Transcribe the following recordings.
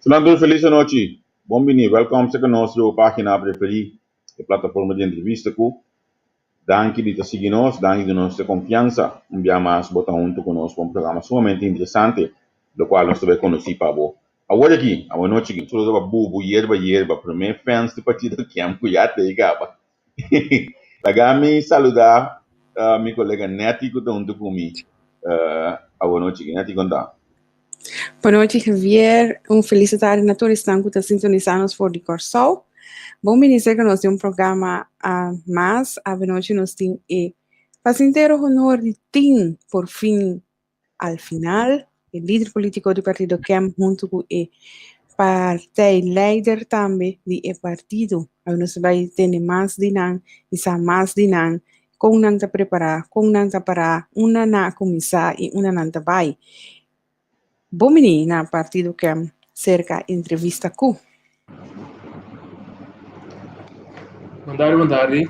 Nan tur felis anochi. Bon bini, welkom serka nos riba pagina preferí, e plataforma di Entrevista Ku. Danki di ta sigui nos, danki di nos e konfiansa. Un bia mas bo ta huntu ku nos pa un programa sumamente interesante, lokual nos ta bai konosí pa bo awor aki, awe nochi aki. Saludo pa Bubu Yerba Yerba, promé fans di Partido Kem ku ya ta ei kaba. Laga mi saludá mi kolega Netty ku ta huntu ku mi awe nochi aki. Netty, kon ta? Bon nochi Javier, un felis tardi na tur esnan ku ta sintonisá nos for di Kòrsou. Bon bini serka nos den un programa mas. Awe nochi nos tin e pasentero honor di tin por fin al final e lider polítiko di partido KEM huntu ku e partijleider tambe di e partido. Awe nos ta bai tende mas di nan i sa mas di nan, kon nan ta prepará, kon nan ta pará, unda nan a kuminsá i unda nan ta bai. Bon bini na Partido KEM serka Entrevista Ku. Bon tardi, bon tardi.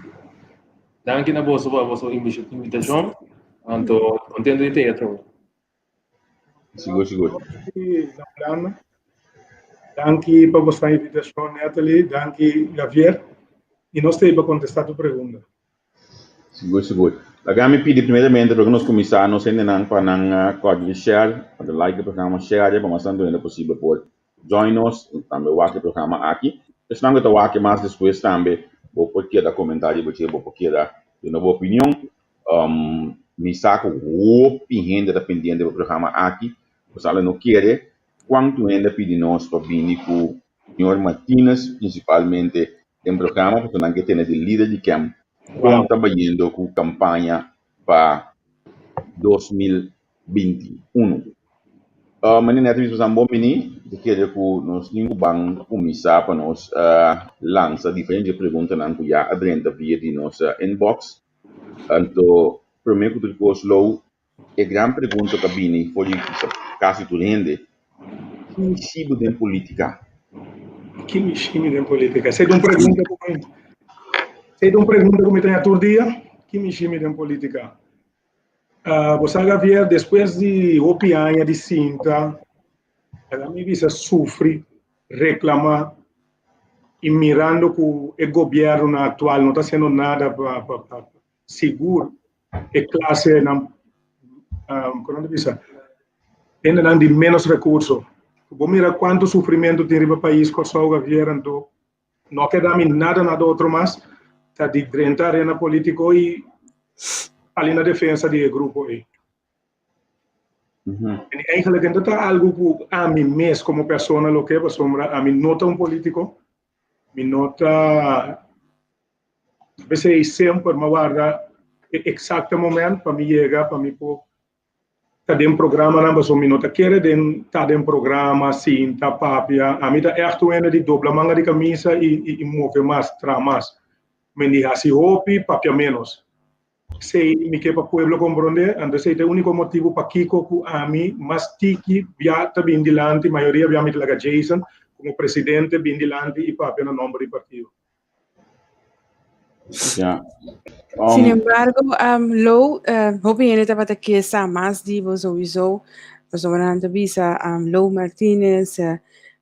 Danki na boso pa boso invitashon. Anto kontento di te atrobe. Sigur, sigur. Danki, Danki pa boso invitashon, Natalie. Danki, Javier. I nos ta pa kontestá tu pregunta. Sigur, sigur. Laga mi pidi primeramente pa nos kuminsá nos hendenan pa nan kòrda di share, pa like e programa, share pa mas tantu hende posibel por join nos i tambe wak e programa aki. Esnan ku ta wak mas despues tambe bo por keda komentá riba dje, bo por keda duna bo opinion. Mi sa ku hopi hende ta pendiente pa e programa aki, pasobra no kere kuantu hende a pidi nos pa bini ku señor Martinez prinsipalmente den programa pasobra nan ke tene di lider di KEM kon ta bayendo ku kampaña pa 2021. Meneer Neto bisa pasan bon bini, mi ta kere ku nos tin ku ban kuminsá pa nos lansa diferente preguntanan ku ya a drenta via di nos inbox. Anto promé ku tur kos lo e gran pregunta ta bini for di kasi tur hende, ki mishi bo den politica? Ki mishi mi den politica? Esei ta un pregunta ku mi, esei ta un pregunta ku mi ta haña tur dia, ki mishi mi den politica? Bo sa Javier, despues di hopi aña di sinta, laga mi bisa sufri, reclama y mirando cu e gobiernonan actual no ta haciendo nada pa pa pa sigur e clasenan, con nan ta bisa, hendenan di menos recurso. Bo mira cuanto sufrimento tin riba pais Corsou, Javier, anto no a keda mi nada nada otro mas ta di drenta arena politico y sali na defensa di e grupo ey. En eigenlijk en dat ta algo ku ami mes komo persona lo ke, pasobra ami no ta un politiko, mi no ta, p'esei semper mi a warda e eksakto moment pa mi yega pa mi por ta den programanan, pasobra mi no ta kere den ta den programa, sinta, papia, ami ta ègt un hende di dobla manga di kamisa i move mas, traha mas. Mi di hasi hopi, papia ménos. Esei mi ke pa pueblo komprondé, anto esei ta e úniko motibu pakiko ku ami mas tiki bia ta bin dilanti, mayoria bia mi ta laga Jason komo presidente bin dilanti i papia na nòmber di partido. Ja. Sin embargo, Lou, hopi hende tabata ke sa mas di bo souiso, pasobra nan ta bisa Lou Martinez e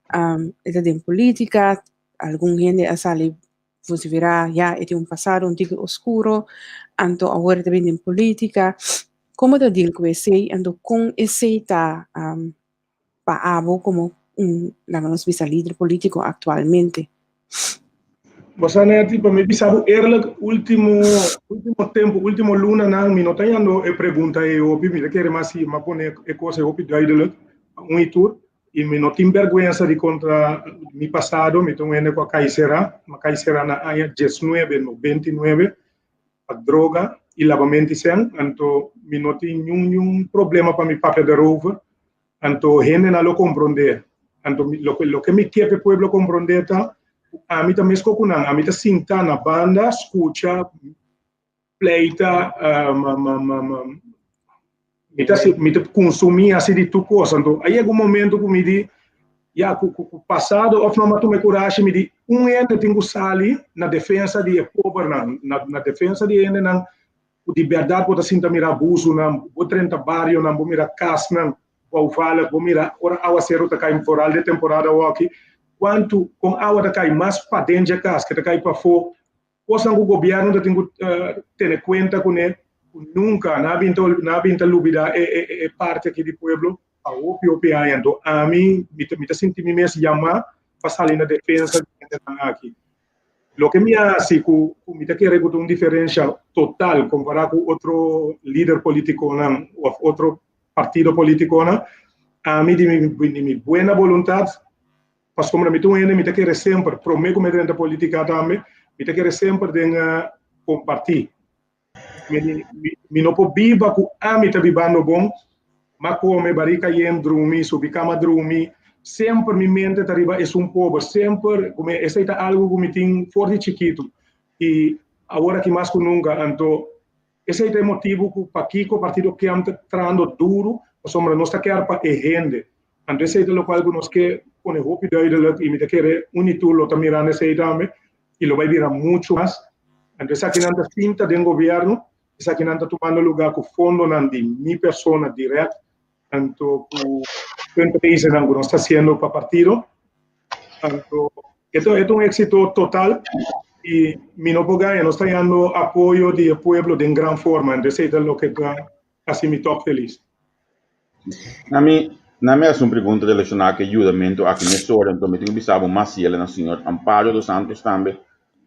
ta den politica, algun hende a sali vociferá, ya e tin un pasado un tiki oscuro, anto awor e ta bini den politica. Como ta deal cu esey? Anto con esey ta pa abo como un, laga nos bisa, lider politico actualmente? Bo sa Netty, pa mi bisa bo eerlijk, ultimo, ultimo tempo, ultimo lunanan mi no ta yando e pregunta ei hopi, mi ta kere mas si mi a pone e cos ei hopi duidelijk pa un i tur. I mi no tin bèrgwensa di konta mi pasado, mi ta un hende ku a kai será, mi a kai será na aña diesnuebe 99 pa droga i labamento di sèn, anto mi no tin niun niun problema pa mi papia daarover, anto hendenan lo komprondé, anto loke loke mi ke pa e pueblo komprondé ta ku ami ta meskos ku nan, ami ta sinta na banda skucha pleita, mi ta mi ta consumí así di tur cos. Anto a yega un momento cu mi di, ya, cu cu pasado of no, m'a tuma e curashi, mi di, un hende tin cu sali na defensa di e pobernan, na na defensa di e hendenan cu di berdad bo ta sinta mira abusonan, bo drenta barionan, bo mira casnan. Bouwvallig, bo mira ora awaseru ta kai foral den temporada awoki, kuantu kon awa ta kai mas paden dje kas ke ta kai pafó, kosnan ku gobièrnu ta tin ku tene kuenta kuné, ku nunka nan a bin ta nan a bin ta lubidá e e parti aki di pueblo pa hopi hopi aña. Anto ami mi ta mi ta sinti mi mes yamá pa sali na defensa di hendenan aki. Loke mi a hasi ku ku mi ta kere ku ta un diferensha total kompará ku otro lider politikonan òf otro partido politikonan, ami di mi di mi buena boluntat, pasobra mi ta un hende mi ta kere semper, promé ku mi a drenta politika tambe, mi ta kere semper den kompartí. Mi mi no por biba ku ami ta bibando bon, m'a kome barika yen drumi, subi kama drumi, semper mi mente ta riba esun pober, semper ku mi esei ta algu ku mi tin for di chikitu i awor aki mas ku nunka, anto esei ta e motibu ku pakiko Partido Kem ta trahando duru, pasobra nos ta kier pa e hende, anto esei ta lokual ku nos ke pone hopi duidelik i mi ta kere un i tur lo ta mirando esei tambe i lo bai bira muchu mas. Anto esakinan ta sinta den gobierno, esakinan ta tumando lugar ku fondonan di mi persona direct, anto ku fundraisernan ku nos ta hasiendo pa partido. Anto e ta un éxito total i mi no por gaña, nos ta hañando apoyo di e pueblo den gran forma, anto esei ta loke ta hasi mi tòg felis. Na mi na mi hasi un pregunta relashoná ku e yudamentu aki mesora, anto mi tin ku bisa bo mas yela na señor Amparo dos Santos tambe,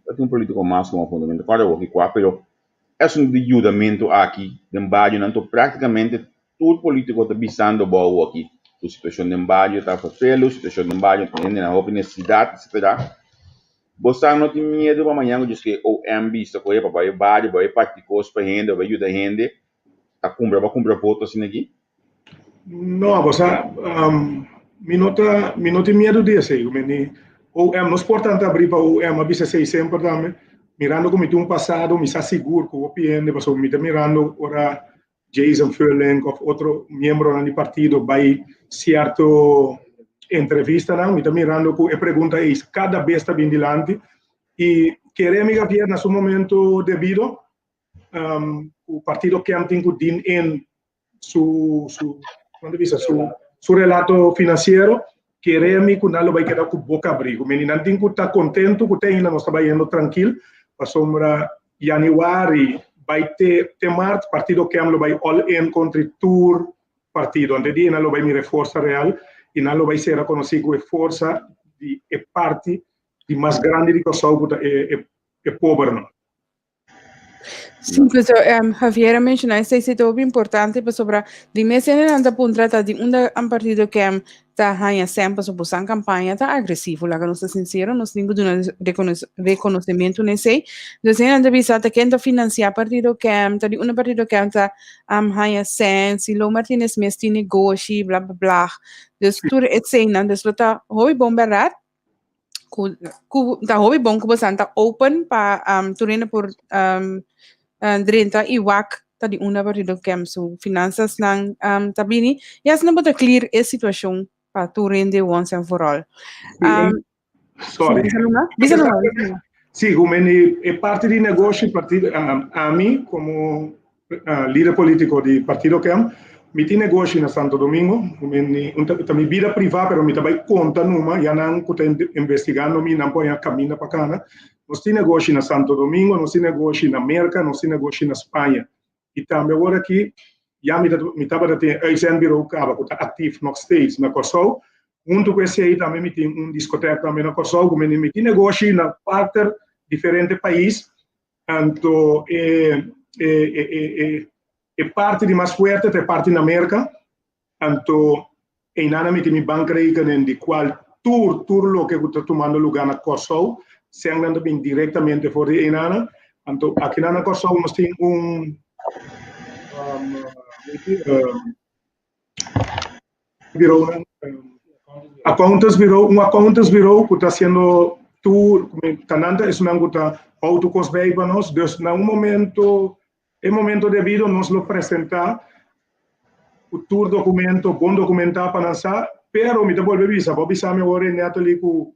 ta tin un polítiko mas komo fundamento kòrda awor ki kua, pero e asuntu di yudamentu aki den barionan anto práktikamente tur polítiko ta bisando bo awor aki ku situashon den bario ta ferfelu, situashon den bario tin hendenan hopi nesesidat etcetera. Bo sa no tin miedu pa mañana ku djis OM bisa ku epa bai bario, bai parti kos pa hende, bai yuda hende. Ta kumpra bo a kumpra voto asina aki? No, bo sa, mi no ta, mi no tin miedu di esei. Mi ni OM, nos por tanta abrí pa OM, a bisa esei semper tambe. Mirando ku mi tin un pasado, mi sa sigur ku hopi hende, pasobra mi ta mirando ora Jason Furlink òf otro miembronan di partido bai sierto entrevistanan, mi ta mirando ku e pregunta ei kada bes ta bin dilanti. I kere mi Javier na su momento debido, ku partido Kem tin ku din in su su kon ta bisa su su relato finansiero kere mi ku nan lo bai keda ku boka abrí ku meni nan tin ku ta kontentu ku te ainda nos ta bayendo trankil pasobra yanüari bai te te mart partido Kem lo bai all in kontra tur partido ante di nan lo bai mira e forsa real i nan lo bai sera konosí ku e forsa di e parti di mas grandi di Kòrsou ku ta e e e pobernan. Sí, pues, Javier a menciona esei si ta hopi importante pasobra di mes hendenan ta puntra ta di unda un partido kem ta haña sèn pasobra boso campaña ta agresivo laga nos ta sincero nos tin ku duna reconocimiento na esei dus hendenan ta bisa ta ken ta financia partido kem ta di unda partido kem ta haña sèn si Lo Martinez mes tin negoshi bla bla bla dus tur eseinan dus lo ta hopi bon bèrdat. Ku ku ta hopi bon ku bosan ta open pa um, tur hende por um, drenta i wak ta di unda partido kem su finanzas nan um, ta bini. I asina bo ta clear e situashon pa tur hende once and for all. Um, Sorry. Bisa numa? Bisa numa. Bisa numa. Sí, e, e parte di negoshi, partido, ami komo lider politico di Partido Kem, mi tin negoshi na Santo Domingo, ta mi bida priva pero mi ta bai konta numa, ya nan ku ta investigando mi nan por haña kaminda pa kana. Nos tin negoshi na Santo Domingo, nos tin negoshi na Merka, nos tin negoshi na Spaña. I tambe awor aki ya mi ta mi tabata tin e uitzendbureau kaba ku ta aktif nog steeds na Kòrsou. Huntu ku esei tambe mi tin un diskotek tambe na Kòrsou ku mi tin negoshi na kuater diferente pais. Anto e e e e e parti di mas fuerte ta e parti na Merka. Anto einan a miti mi bankrekening di kual tur tur loke ku ta tumando lugá na Kòrsou, sènnan ta bin direktamente for di einan. Anto akinan na Kòrsou nos tin un bureaunan, accountants bureau, un accountants bureau ku ta hasiendo tur, ta nan ta esunnan ku ta hou tur kos bij pa nos. Dus na un momento, e momento debido nos lo presentá ku tur dokumento bon dokumentá pa nan sa, pero mi ta bolbe bisa, bo bisa mi awor Natalie ku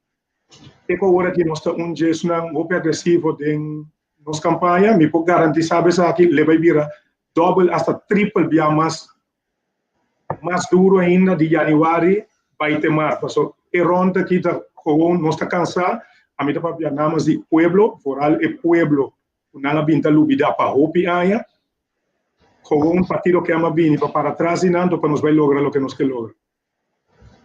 te ku awor aki nos ta un dje esunnan hopi agresivo den nos kampaña, mi por garantisá bo esaki, le bai bira dòbel hasta tripel bia mas. Mas duro ainda di januari bai te mart paso e rond aki ta gewoon nos ta cansa ami ta papia namens di pueblo vooral e pueblo cu nan a bin ta lubida pa hopi aña gewoon partido KEM a bini pa para tras di nan to pa nos bai logra loke nos ke logra.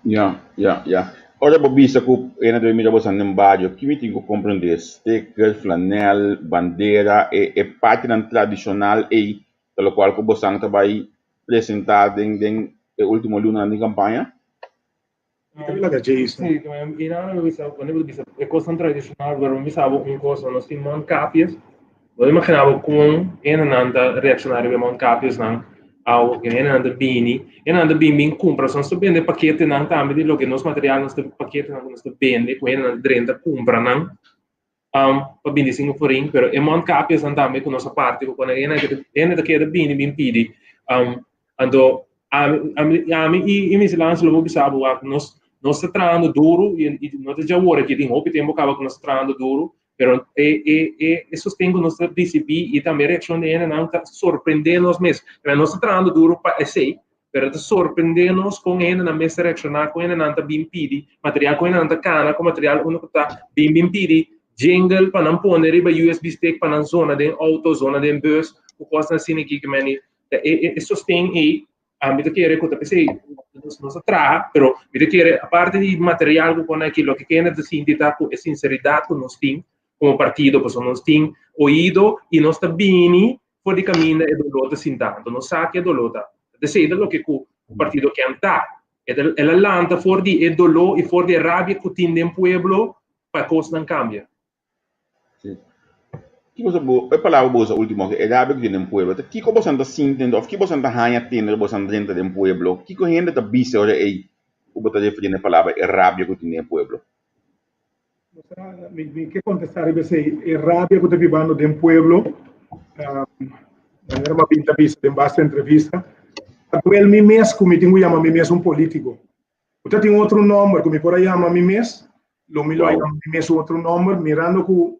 Ya, ya, ya. Ora bo bisa ku e na debe mira bosan den bario, ki mi tin ku komprendé? Sticker, flanel, bandera, e e partinan tradishonal ei ta lokual ku bosan ta bai presentá den den e último lunanan di kampaña? Mi ta laga Jason. Sí, i nan lo bisa, wanneer bo ta bisa e kosnan tradishonal, pero mi bisa bo un kos, nos tin mondkapjes. Bo ta imaginá bo kon hendenan ta reakshoná riba e mondkapjesnan awo, ku hendenan ta bini, hendenan ta bin bin kumpra, so nos ta bende paketenan tambe di loke nos material, nos ta paketenan ku nos ta bende ku hendenan ta drenta kumpra nan pa bini sin forin, pero e mondkapjesnan tambe ku nos a parti ku hende ta keda bini bin pidi. Anto ami ami ami i i Mister Lance lo por bisa bo wak nos nos ta trahando duru i i no ta djawor aki tin hopi tempu kaba ku nos ta trahando duru pero e e e e sosten ku nos ta risibí i tambe e reakshon di hendenan ta sorprendé nos mes. Pero nos ta trahando duru pa esei pero ta sorprendé nos kon e hendenan mes ta reakshoná, kon hendenan ta bin pidi material, kon hendenan ta kana ku material unda ku ta bin bin pidi jingle pa nan pone riba USB stick pa nan zona den outo, zona den bus ku kosnan asina aki ku meni E, e, e sosten ei, ah, mi ta kere ku ta p'esei nos, nos a traha, pero mi ta kere aparte di material ku pone aki, loke kende ta sinti ta ku e sinseridat ku nos tin komo partido, pasobra nos tin oido i nos ta bini for di kaminda e doló ta sinta, anto nos sa ke doló ta. P'esei ta loke ku partido KEM ta. E ta, el a lanta for di e doló i for di e rabia ku tin den pueblo pa kosnan kambia. Sí. Kiko sa bo, e palabra bo usa último aki, e rabia ku tin den pueblo, ta kiko bosan ta sinti anto òf ki bosan ta haña tende ora bosan drenta den pueblo? Kiko hende ta bisa ora ei ku bo ta referí na e palabra e rabia ku tin den e pueblo? Bo sa, mi, mi ke kontestá riba esei. E rabia ku ta bibando den pueblo, manera mi a bin ta bisa den basta entrevista, ta duel mi mes ku mi tin ku yama mi mes un polítiko. Bo ta tin otro nòmber ku mi por a yama mi mes? Lo mi lo a yama mi mes otro nòmber mirando ku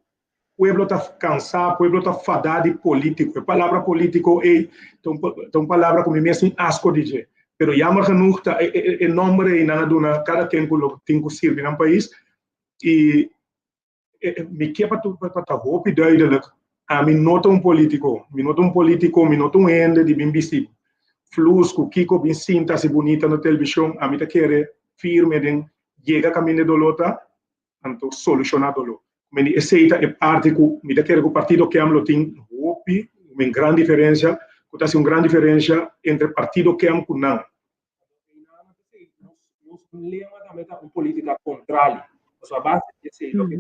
pueblo ta kansá, pueblo ta fadá di polítiko. E palabra polítiko ei ta un ta un palabra ku mi mes tin asko di dje. Pero jammer genoeg ta e e e nòmber ei nan a duna kada ken ku lo tin ku sirbi nan pais i Mi ke pa pa ta hopi duidelijk, ami no ta un politico, mi no ta un politico, mi no ta un hende di bin bisti flus ku kiko bin sinta hasi bunita na televishon, ami ta kere firme den yega kaminda e doló ta, anto solushoná doló. Men esei ta e parti ku mi ta kere ku partido KEM lo tin hopi, un gran diferensia, ku ta hasi un gran diferensia entre partido KEM ku nan. Nos lema tambe ta un politica contrali. Pasobra a base di esei loke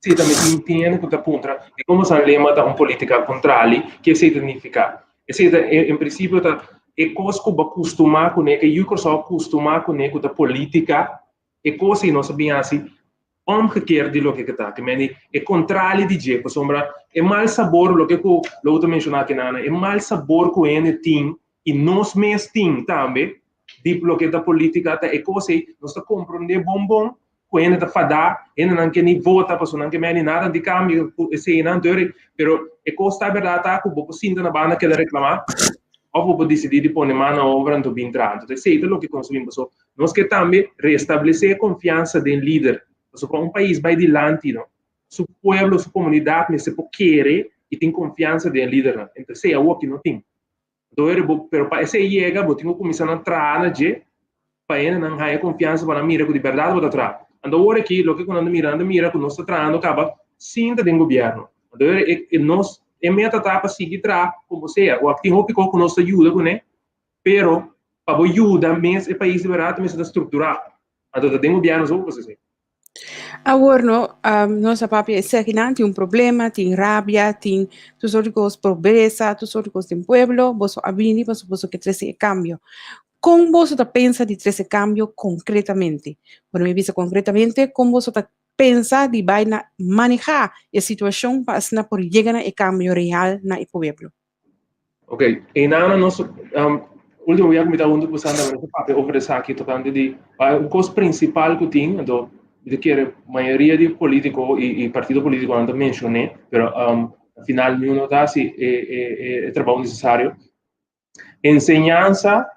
esei tambe tin tin hende ku ta puntra dikon boso lema ta un politica contrali, ke esei ta nifiká? Esei ta en prinsipio ta e kos ku bo a kustumá kuné, e yu Kòrsou a kustumá kuné ku ta politica, e kos ei nos a bin hasi omgekeerd di loke ke ta. Ke mende e contrali di dje, pasobra e mal sabor loke ku Lou ta menshoná aki nan, e mal sabor ku hende tin i nos mes tin tambe di loke ta politica ta e cos ei, nos ta comprende bon bon cu hende ta fada, hendenan ke ni vota pasobra nan ke meni nada di cambio cu eseinan tur, pero e cos ta berdad ta cu bo por sinta na banda keda reclama of bo por dicidi di pone man na obra anto bin traha. Entonces esei ta loke nos bin pasobra nos ke tambe restablece e confiansa den lider, pasobra pa un pais bay dilanti no, su pueblo, su comunidad mester por kere y tin confiansa den e lidernan, entonces esei awoki no tin. Doer bo, pero pa esei yega bo tin ku kuminsá na traha na dje pa hendenan haña konfiansa pa nan mira ku di bèrdat bo ta traha. Anto awor aki loke ku nan ta mira, nan ta mira ku nos ta trahando kaba sin ta den gobièrnu. Anto e e nos e meta ta pa sigui traha komo sea. Wak tin hopi kos ku nos ta yuda kuné, pero pa bo yuda mes e pais di bèrdat mester ta strukturá. Anto ta den gobièrnu so bo por hasi esei. Awor no, nos a papia esakinan tin un problema, tin rabia, tin tur sort di kos, pobresa, tur sort di kos den pueblo, boso a bini pasobra boso ke trese e kambio. Kon boso ta pensa di trese kambio konkretamente? Ora mi bisa konkretamente, kon boso ta pensa di bai na maneha e situashon pa asina por yega na e kambio real na e pueblo? Ok, einan nos último bia ku mi ta huntu ku Sandra nos a papia over esaki tokante di un kos prinsipal ku tin, anto mi ta kere mayoria di polítiko i partido polítikonan ta menshoné, pero al final niun no ta hasi e trabou nesesario. Enseñansa.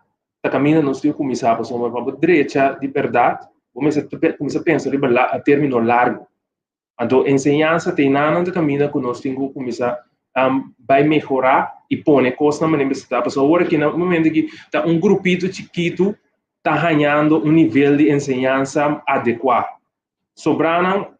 Ta kaminda nos tin ku kuminsá pasobra pa bo drecha di bèrdat bo mester kuminsá pensa riba término largu. Anto enseñansa ta einan ta kaminda ku nos tin ku kuminsá bai mehorá i pone kosnan manera mester ta. Pasobra awor aki na momento aki ta un grupito chikitu ta hañando un nivel di enseñansa adekuá. Sobranan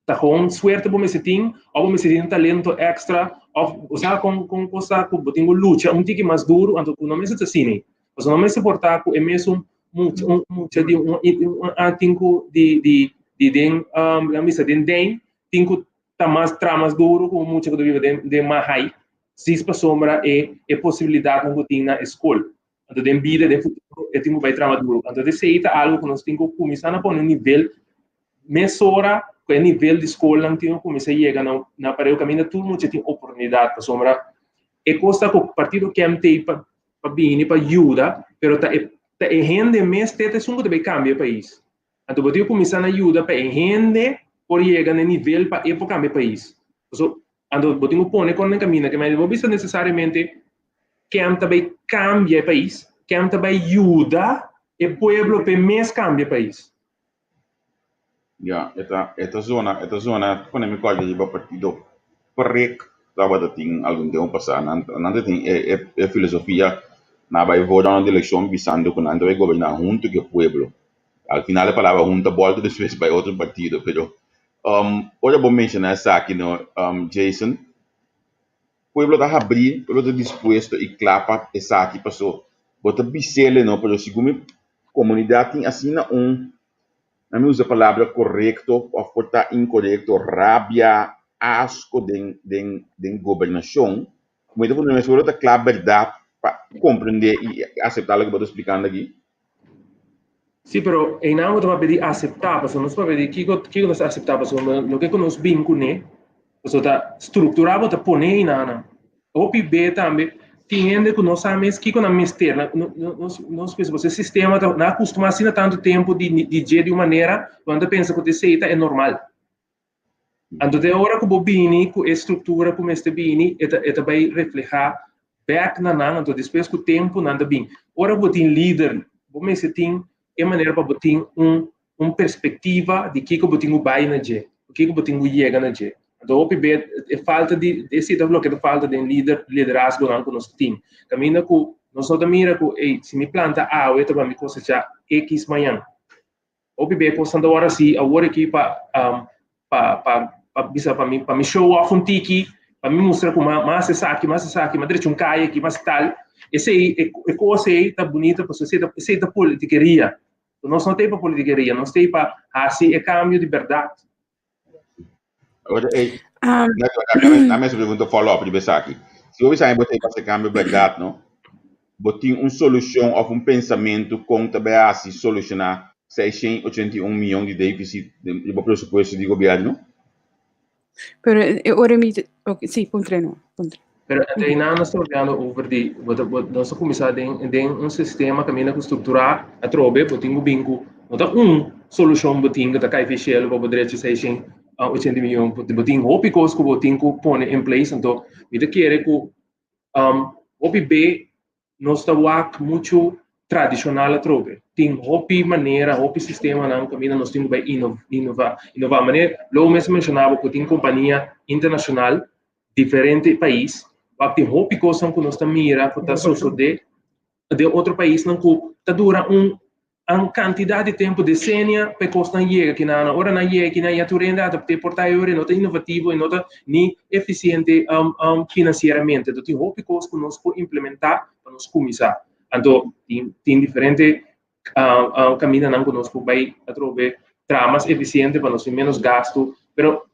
ta gewoon suerte bo mester tin of bo mester tin un talento extra of bo sa con con cos ta cu bo tin cu lucha un tiki mas duro anto cu no mester ta asina pasobra no mester por ta cu e mesun mucha un mucha di un un tin cu di di di den laga bisa den den tin cu ta mas traha mas duro cu un mucha cu ta biba den den Mahai djis pasobra e e posibilidadnan cu tin na e scol anto den bida den futuro e tin cu bay traha mas duro anto esey ta algo cu nos tin cu cuminsa na pone un nivel Mesora ku e nivel di skolnan tin ku kuminsá yega na na pareu kaminda tur mucha tin oportunidat pasobra e kos ta ku partido KMT pa pa bini pa yuda pero ta e ta e hende mes te ta esun ku ta bai kambia e pais. Anto bo tin ku kuminsá na yuda pa e hende por yega na e nivel pa e por kambia e pais. Paso anto bo tin ku pone kon den kaminda ke bo bisa nesesariamente KMT ta bai kambia e pais, KMT ta bai yuda e pueblo pa e mes kambia e pais. Ya, e ta e ta zona e ta zona pone mi kòrda riba partido prek tabata tin algun tempu pasá. Nan nan ta tin e e e filosofia nan bai vota na un elekshon bisando ku nan ta bai goberná huntu ku e pueblo. Al final e palabra huntu a bòlta despues bai otro partido pero ora bo menshoná esaki no Jason pueblo ta habrí, pueblo ta dispuesto i kla pa esaki paso bo ta bis'el no pero segun mi Komunidat tin asina un, na mi usa palabra korekto òf por ta inkorekto, rabia, asko den den den gobernashon, ku mi ta pone mes ora ta kla bèrdat pa komprendé i aseptá loke bo ta splikando aki. Sí, pero einan bo ta papia di aseptá, pasobra nos papia di kiko kiko nos ta aseptá, pasobra loke ku nos bin kuné, pasobra ta strukturá bo ta pone einanan. Hopi be tambe tin hende ku no sa mes kiko nan mester. Nos nos pensa pasobra e sistema ta nan a kustumá asina tantu tempu di di dje di un manera ku nan ta pensa ku esei ta e normal. Anto te ora ku bo bini ku e struktura ku mester bini e ta e ta bai reflehá bèk na nan anto despues ku tempu nan ta bin. Ora ku bo tin lider bo mester tin e manera pa bo tin un un perspektiva di kiko bo tin ku bai na dje, kiko bo tin ku yega na dje. Anto hopi be e falta di esei ta loke ta falta den lider liderazgonan ku nos tin. Kaminda ku nos no ta mira ku ey si mi planta awe ta pa mi kosecha ekis mañan. Hopi be kosnan ta wòrdu hasi awor aki pa pa pa pa bisa pa mi pa mi show off un tiki, pa mi mustra ku mi a hasi esaki, mi a hasi esaki, mi a drecha un kaya aki, mi a hasi tal. Esei e kos ei ta bunita pasobra esei ta esei ta politikeria. Nos no ta ei pa politikeria, nos ta ei pa hasi e kambio di bèrdat. Ora ei, na mes pregunta follow up riba esaki. Si bo bisa mi bo ta ei pa hasi e kambio bèrdat no, bo tin un solushon òf un pensamentu kon ta bai hasi solushoná 681 mion di defisit riba presupuesto di gobièrnu? Pero e ora mi, ok, sí, puntra no, puntra. Pero einan nos ta papiando over di, bo ta, bo, nos a kuminsá den, den un sistema kaminda ku strukturá atrobe, bo tin ku bin ku, no ta un solushon bo tin ku ta kai fi shelu pa bo drecha 680 miyon, bo tin hopi kos ku bo tin ku pone in place, anto mi ta kere ku hopi be Nos ta wak muchu tradishonal atrobe. Tin hopi manera, hopi sistemanan kaminda nos tin ku bai inova, inova. Manera Lou mes a menshona bo ku tin kompania internashonal, diferente pais, wak tin hopi kosnan ku nos ta mira ku ta sosode den otro paisnan ku ta dura un un kantidat di tempu, desenia, pa e kosnan yega kinan. Ora nan yega kinan ya tur hende a adapt'é por ta e ora e no ta inovativo, e no ta ni efisiente finansieramente. Anto tin hopi kos ku nos por implementá pa nos kuminsá. Anto tin tin diferente kamindanan ku nos por bai atrobe traha mas efisiente pa nos tin ménos gastu. Pero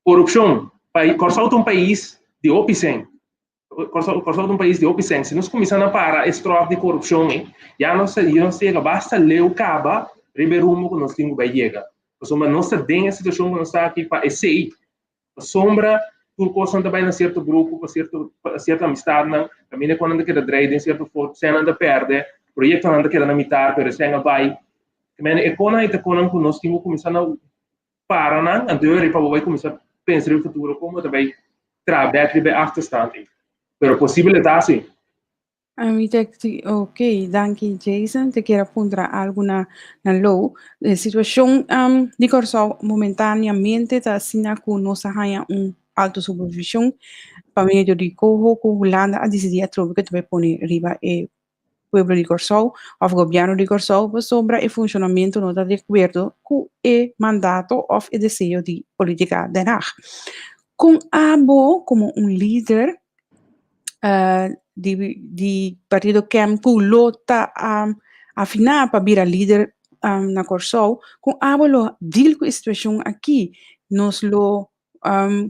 korupshon, Kòrsou ta un pais di hopi sèn. Kòrsou ta un pais di hopi sèn. Si nos kuminsá na para e stròf di korupshon ei, ya nos ya nos yega basta leu kaba riba e rumbo ku nos tin ku bai yega. Pasobra nos ta den e situashon ku nos ta aki pa esei. Pasobra tur kosnan ta bai na sierto grupo, pa sierto pa sierto amistatnan, kaminda ku nan ta keda drei den sierto for, sènnan ta pèrdè, proyektonan ta keda na mitar, pero e sèn a bai. E konan ei ta konan ku nos tin ku kuminsá na para nan, anto e ora pa bo bai kuminsá pensa riba futuro kon bo ta bai traha bèk riba e achterstand ei. Pero posibel e ta asi. Ami ta ok, danki Jason. Te kier a puntra algu na na Lou. E situashon di Kòrsou momentáneamente ta asina ku nos a haña un alto supervishon pa medio di koho ku Hulanda a disidí atrobe ku ta bai pone riba e pueblo di Kòrsou òf gobièrnu di Kòrsou pasobra e funshonamentu no ta di akuerdo ku e mandato òf e deseo di polítika Den Haag. Kon abo komo un lider di di partido KEM ku lo ta afiná pa bira lider na Kòrsou, kon abo lo deal ku e situashon aki? Nos lo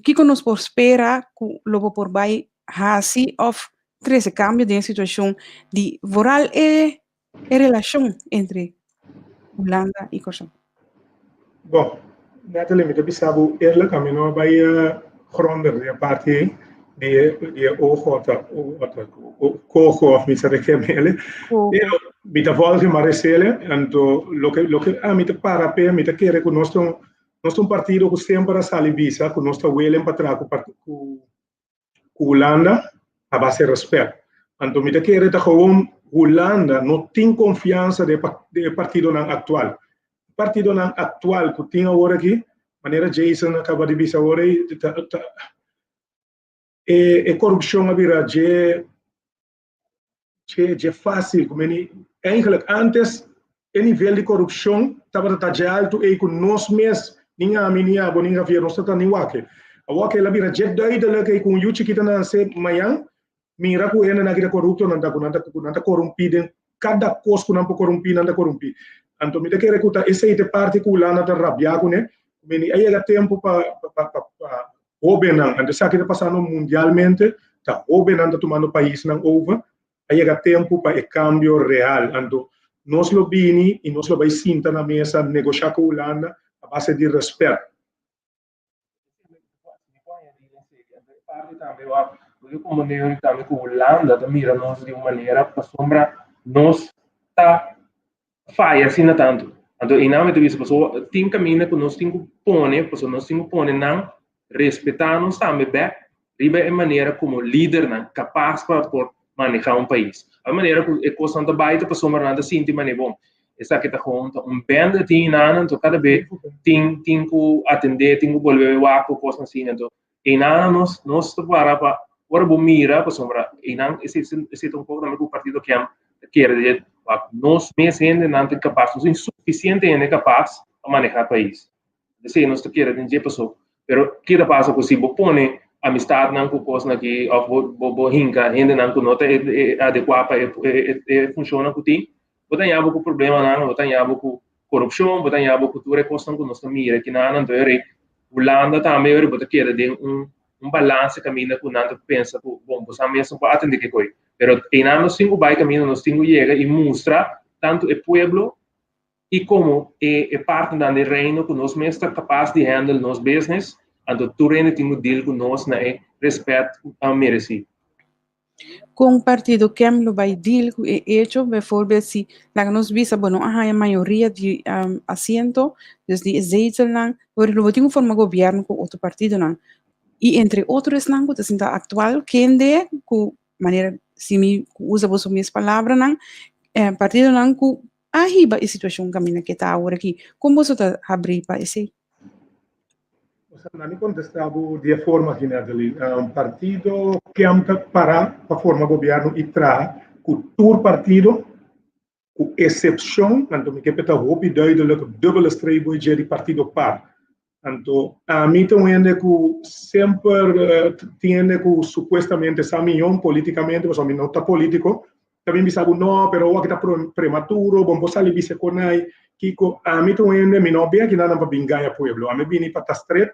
kiko nos por spera ku lo bo por bai hasi òf trese kambio den e situashon di vooral e e relashon entre Hulanda i Kòrsou? Bon, Natalie, mi ta bisa bo eerlijk, ami no a bai gronder den e parti ei di e di e ojo of cojo of mi sa de ke mele. Pero mi ta volg e Marisele, anto loke loke ami ta para p'e, mi ta kere ku nos ta un nos ta un partido ku semper a sali bisa ku nos ta welen pa traha ku ku ku Hulanda a base respet. Anto mi ta kere ta gewoon Hulanda no tin konfiansa den e partidonan aktual. E partidonan aktual ku tin awor aki, manera Jason a kaba di bisa awor ei, ta ta e e korupshon a bira dje dje dje fásil ku meni eigenlijk antes e nivel di korupshon tabata ta dje altu ei ku nos mes nin ami ni abo ni Javier nos ta ni wak awor ke el a bira dje duidelijk ei ku un yu chikito nase mañan mira ku hendenan aki ta korupto nan ta ku nan ta ku nan ta korumpí den kada kos ku nan por korumpí nan ta korumpí anto mi ta kere ku ta esei ta e parti ku Hulanda ta rabiá kuné meni a yega tempu pa pa pa pa Hóbennan, anto esaki ta pasando mundialmente, ta hóbennan ta tumando paisnan over, a yega tempu pa e kambio real, anto nos lo bini i nos lo bai sinta na mesa negoshá ku Hulanda a base di rèspèt. Parti tambe wak, bo komprende tambe ku Hulanda ta mira nos di un manera pasobra nos ta faya asina tantu. Anto einan mi ta bisa pasobra tin kaminda ku nos tin ku pone, pasobra nos tin ku pone nan respetá nos tambe bèk riba e manera komo lidernan kapas pa por manehá un pais. A manera ku e kosnan ta bai ta pasobra nan ta sinti manera bon esaki ta gewoon ta un bende tin einan anto kada be tin tin ku atendé tin ku bolbe wak ku kosnan asina anto einan nos nos ta para pa ora bo mira pasobra einan esei esei ta un poko tambe ku partido KEM ta kere di wak nos mes hendenan ta kapas nos tin sufisiente hende kapas pa manehá pais esei nos ta kere den dje paso pero ke ta pasa ku si bo pone amistadnan ku kosnan aki òf bo bo bo hinka hendenan ku no ta adekuá pa e e funshonnan ku tin bo ta haña bo ku problemanan bo ta haña bo ku korupshon bo ta haña bo ku tur e kosnan ku nos ta mira kinan anto e Hulanda tambe ora bo ta keda den un un balanse kaminda ku nan ta pensa ku bon bo sa mes no por atende ke koi pero einan nos tin ku bai kaminda nos tin ku yega i mustra tantu e pueblo i komo e e partnernan den reino ku nos mes ta kapas di handle nos business anto tur hende tin ku deal ku nos na e respet ku a meresi. Kon partido KEM lo bai deal ku e echo, bijvoorbeeld si laga nos bisa bo no a haña mayoria di asiento, dus di e zetelnan, pero lo bo tin ku forma gobièrnu ku otro partidonan. I entre otro esnan ku ta sinta aktual kende ku manera si mi usa boso mes palabranan, partidonan ku a hiba e situashon kaminda ke ta awor aki. Kon boso ta habrí pa esei? Osea, na mi kontestá bo di e forma aki, Natalie. Partido KEM ta pará pa forma gobièrnu i traha ku tur partido, ku esepshon, anto mi ke p'e ta hopi duidelik, dubbele streep bo e dje di partido par. Anto ami ta un hende ku semper tin hende ku supuestamente sa mion politikamente, pasobra mi no ta polítiko, ta bin bisa bo no, pero awor aki ta prematuro, bo no por sali bisa kon ai, kiko, ami ta un hende, mi no bin aki nan pa bin gaña pueblo, ami bini pa ta stret,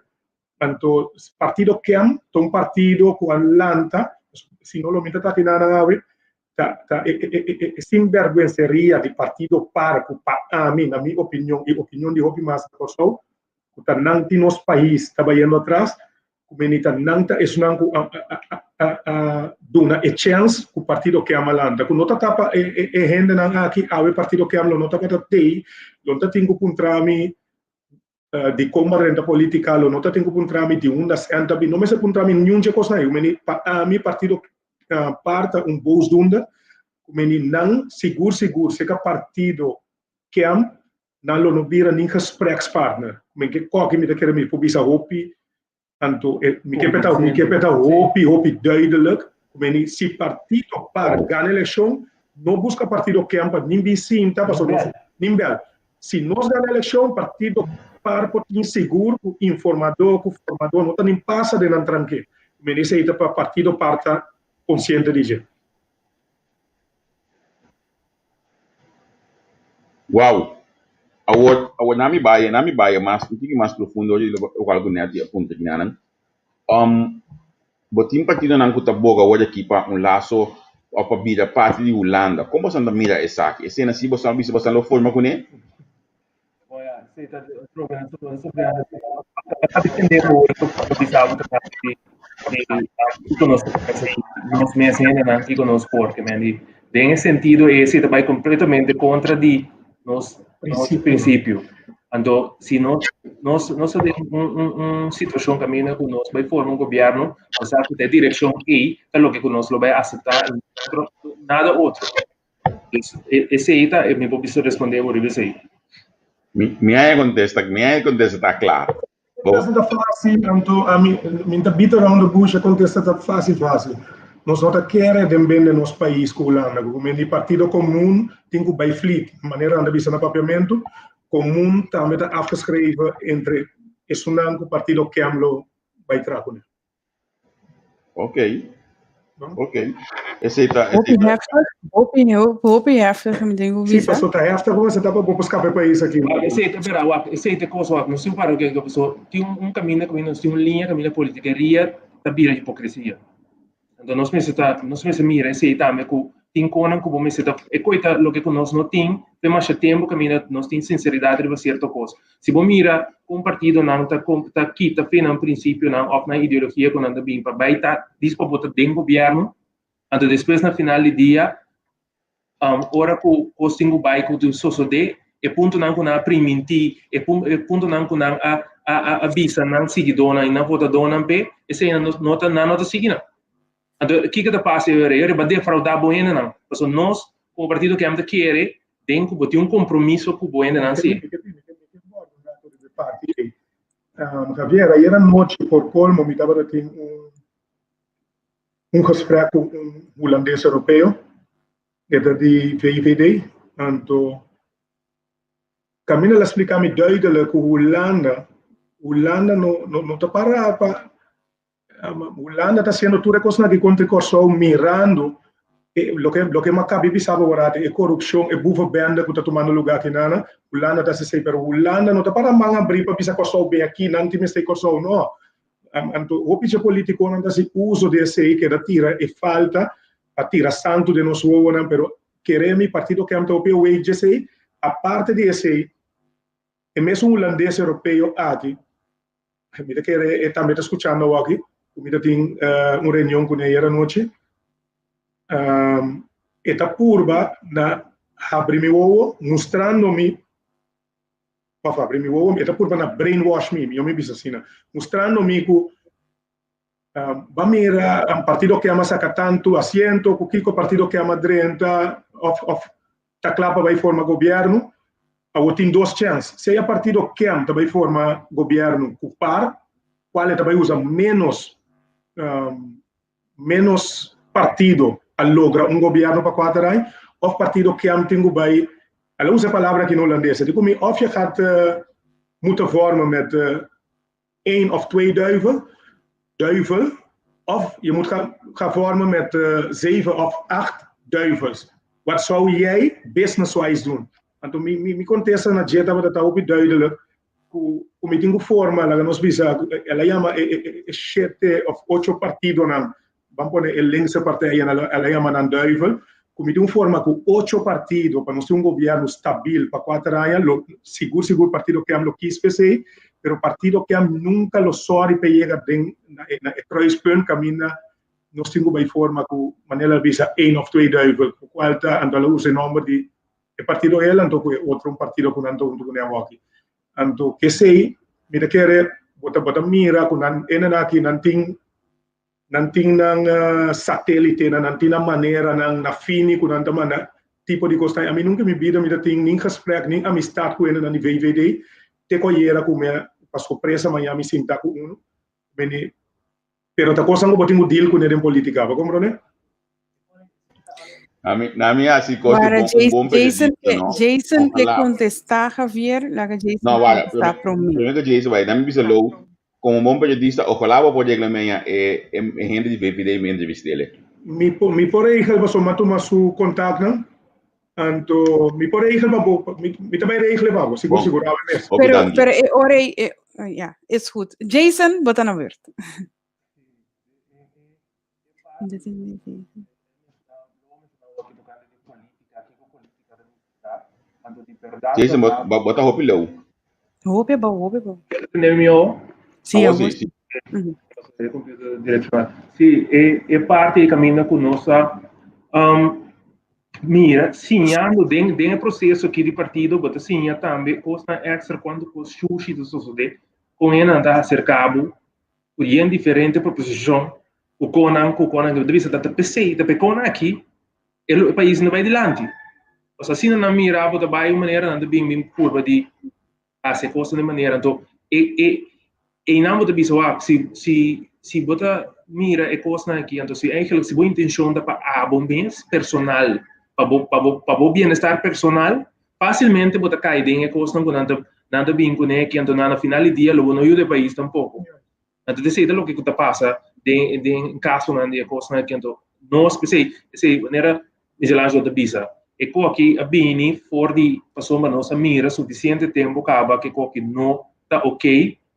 anto partido KEM ta un partido ku a lanta, si no lo mi ta ta aki nan awe, ta ta e e e sinberguenseria di partido par ku pa ami, na mi opinion i opinion di hopi mas na Kòrsou, ku ta nan tin nos pais ta bayendo atras, ku meni ta nan ta esunnan ku a a a duna e chèns ku partido KEM a lanta, ku no ta tapa e e e hendenan aki awe partido KEM lo no tabata tei, lo no ta tin ku puntra mi dikon bo a renta politika, lo no ta tin ku puntra mi di unda sèn ta bin, no mester puntra mi niun dje kosnan ei, ku meni pa ami partido par ta un boosdoender. Meni nan sigur sigur seka partido KEM nan lo no bira nin gesprekspartner. Men ke koki mi ta kere mi por bisa hopi anto e mi ke peta mi ke peta hopi hopi duidelijk. Meni si partido par gana elekshon no buska partido KEM pa nin bin sinta pasobra nos nin bel. Si nos gana elekshon partido par por tin sigur ku informadó ku formadó no ta nin pasa den nan tranke. Meni esei ta pa partido par ta konsiente di dje. Wow! Awor, awor na mi bai, na mi bai mas, un tiki mas profundo di lokual ku Netty a puntra kinanan. Um, bo tin partidonan ku ta boga awor aki pa un laso òf pa bira parti di Hulanda. Kon boso ta mira esaki? Esei si boso a bisa boso lo forma kuné? Nos mes hendenan kiko nos por ke men di den e sentido ese ta bai kompletamente kontra di nos nos prinsipio anto si nos nos nos ta den un un un situashon kaminda ku nos bai forma un gobièrnu nos sa ku ta e direkshon ei ta loke ku nos lo bai aseptá nada otro. Esei ta e mi por bisa responde bo riba esei. Mi mi a contesta, mi a contesta ta kla. Contesta ta fácil, anto ami mi ta beat around the bush, e contesta ta fácil fácil. Nos no ta kere den bende nos pais ku Hulanda, ku men di partido komun tin ku bai flit, manera nan ta bisa na papiamentu, komun tambe ta afgeschreven entre esunnan ku partido KEM lo bai traha kuné. Ok. Ok. Esei ta, Hopi esei ta. heftig, hopi, hopi heftig, mi tin ku Sí, bisa. paso ta heftig hoor, se tapa bo por skapa e pais aki. Wak, esei ta bera, wak, esei ta kos, wak, nos tin para ke so tin un kaminda kaminda nos tin un liña kaminda politikeria ta bira hipokresia. Anto nos mester ta, nos mester mira esei tambe ku tin konan ku bo mester ta, e koi ta loke ku nos no tin te masha tempu kaminda nos tin sinseridat riba sierto kos. Si bo mira kon partidonan ta ta kita fe nan prinsipionan òf nan ideologia ku nan ta bin pa bai ta dis pa bo ta den gobièrnu, anto despues na final di dia ora ku kos tin ku bai ku tin sosodé e puntonan ku nan a primintí, e e puntonan ku nan a a a bisa nan siguidónan i nan votadónan p'e, esei nan no ta nan no ta sigui nan. Anto kiko ta pasa e ora ei? Ora bo a defraudá bo hendenan, pasobra nos komo partido KEM ta kere den ku bo tin un kompromiso ku bo hendenan si. Javier, ayer anochi por colmo mi tabata tin un un gesprek ku un hulandes europeo, e ta di VVD, anto kaminda el a splika mi duidelijk ku Hulanda, Hulanda no no ta para pa Hulanda ta hasiendo tur e kosnan aki kontra Kòrsou mirando loke loke mi a kaba di bisa bo awor e korupshon, e boevenbende ku ta tumando lugá akinan. Hulanda ta hasi esei, pero Hulanda no ta para man abrí pa bisa Kòrsou bin aki, nan tin mester Kòrsou, no. Anto hopi dje politikonan ta hasi uso di esei, keda tira e falta pa tira santu den nos wowonan, pero kere mi partido KEM ta hopi awake dje esei. Aparte di esei, e mesun hulandes europeo aki, Mi ta kere e tambe ta skuchando awoki, ku mi ta tin un reunion kuné ayer anochi. E ta purba na habri mi wowo, mustrando mi, òf habri mi wowo, e ta purba na brainwash mi, mihó mi bisa asina, mustrando mi ku Ba mira partido ke ama saka tantu asiento, ku kiko partido ke ama drenta of of ta kla pa bai forma gobièrnu. Awor tin dos chèns, sea partido kem ta bai forma gobièrnu ku par, kual e ta bai usa ménos ménos partido pa logra un gobièrnu pa kuater aña, of partido kem tin ku bai, el a usa e palabra aki na hulandes, e di ku mi of je gaat moeten vormen met één of twee duiven, duivel, of je moet gaan, gaan vormen met zeven of acht duivels. Wat zou jij business-wise doen? Anto mi, mi, mi contesta na dje tabata ta hopi duidelijk ku, ku mi tin ku forma, laga nos bisa, el a yama e, e, e shete of ocho partidonan, ban pone e linkse partij en el a yama nan duivel, ku mi tin un forma ku ocho partido pa nos tin un gobierno stabil pa kuater aña, lo sigur sigur partido KEM lo kis p'esei, pero partido KEM nunka lo sòri p'e yega den na e na e kruispunt kaminda nos tin ku bai forma ku manera el a bisa één of twee duivel, ku kual ta anto el a usa e nòmber di e partido el anto ku e otro un partido ku nan ta huntu kuné awoki. Anto k'esei mi ta kere bo ta bo ta mira ku nan hendenan aki nan tin. Nan tin nan satelitenan, nan tin nan maneranan na fini ku nan ta manda tipo di kosnan. Ami nunka mi bida mi ta tin nin gesprek nin amistat ku hendenan di VVD te ku ayera ku mi a pa sorpresa maña mi sinta ku unu. Meni pero ta kosnan ku bo tin ku deal kuné den politika, bo komprondé? Ami, na mi hasi kos di Para bon, un bon Jason, periodista, no? Jason te Ojalá. contesta, Javier. Laga Jason No, wara, contesta prome, promé. prome que Jason bai, na mi bisa Lou, como un bon periodista, ojalá bo por yega meña e, e, e hende di VVD mi entrevistele. Mi por, mi por regel pasobra mi a tuma su kontaktnan, anto mi por regel pa bo, mi, mi ta bai regle pa bo, sigur Bon, sigur, awe mes. hopi Pero, danki. pero e ora ei, e, ja, is goed. Jason, bo ta na beurt. Jason, bo, bo, bo ta hopi leu. Hopi abou, hopi abou. Tende mi o? Sí, Awor awor sí, sí. Mhm. E computer direccional. Sí, e, e parte e caminda ku nos a um, mira, siñando den, den e proceso aki di partido, bo ta siña tambe kosnan extra cuando kos shushi ta sosode, kon hendenan ta acerca bo, ku yen diferente proposishon ku konan ku konan ku ta bisa ta p'esei ta p'e konan aki e lo e pais no bai dilanti. Pasobra asina nan mira bo ta bai un manera nan ta bin bin purba di hasi e kosnan di manera anto e e einan bo ta bisa wak si si si bo ta mira e kosnan aki anto si eigenlijk si bo intenshon ta pa abo mes personal pa bo pa bo pa bo bienestar personal Fácilmente bo ta cay den e cosnan cu nan ta nan ta bin cune aki, anto nan na final di dia lo bo no yuda e pais tampoco. Anto esey ta loke cu ta pasa den den casonan di e cosnan aki, anto nos p'esey esey manera Michelangelo ta bisa e co aki a bini for di pasobra nos a mira suficiente tempo caba cu e co aki no ta ok,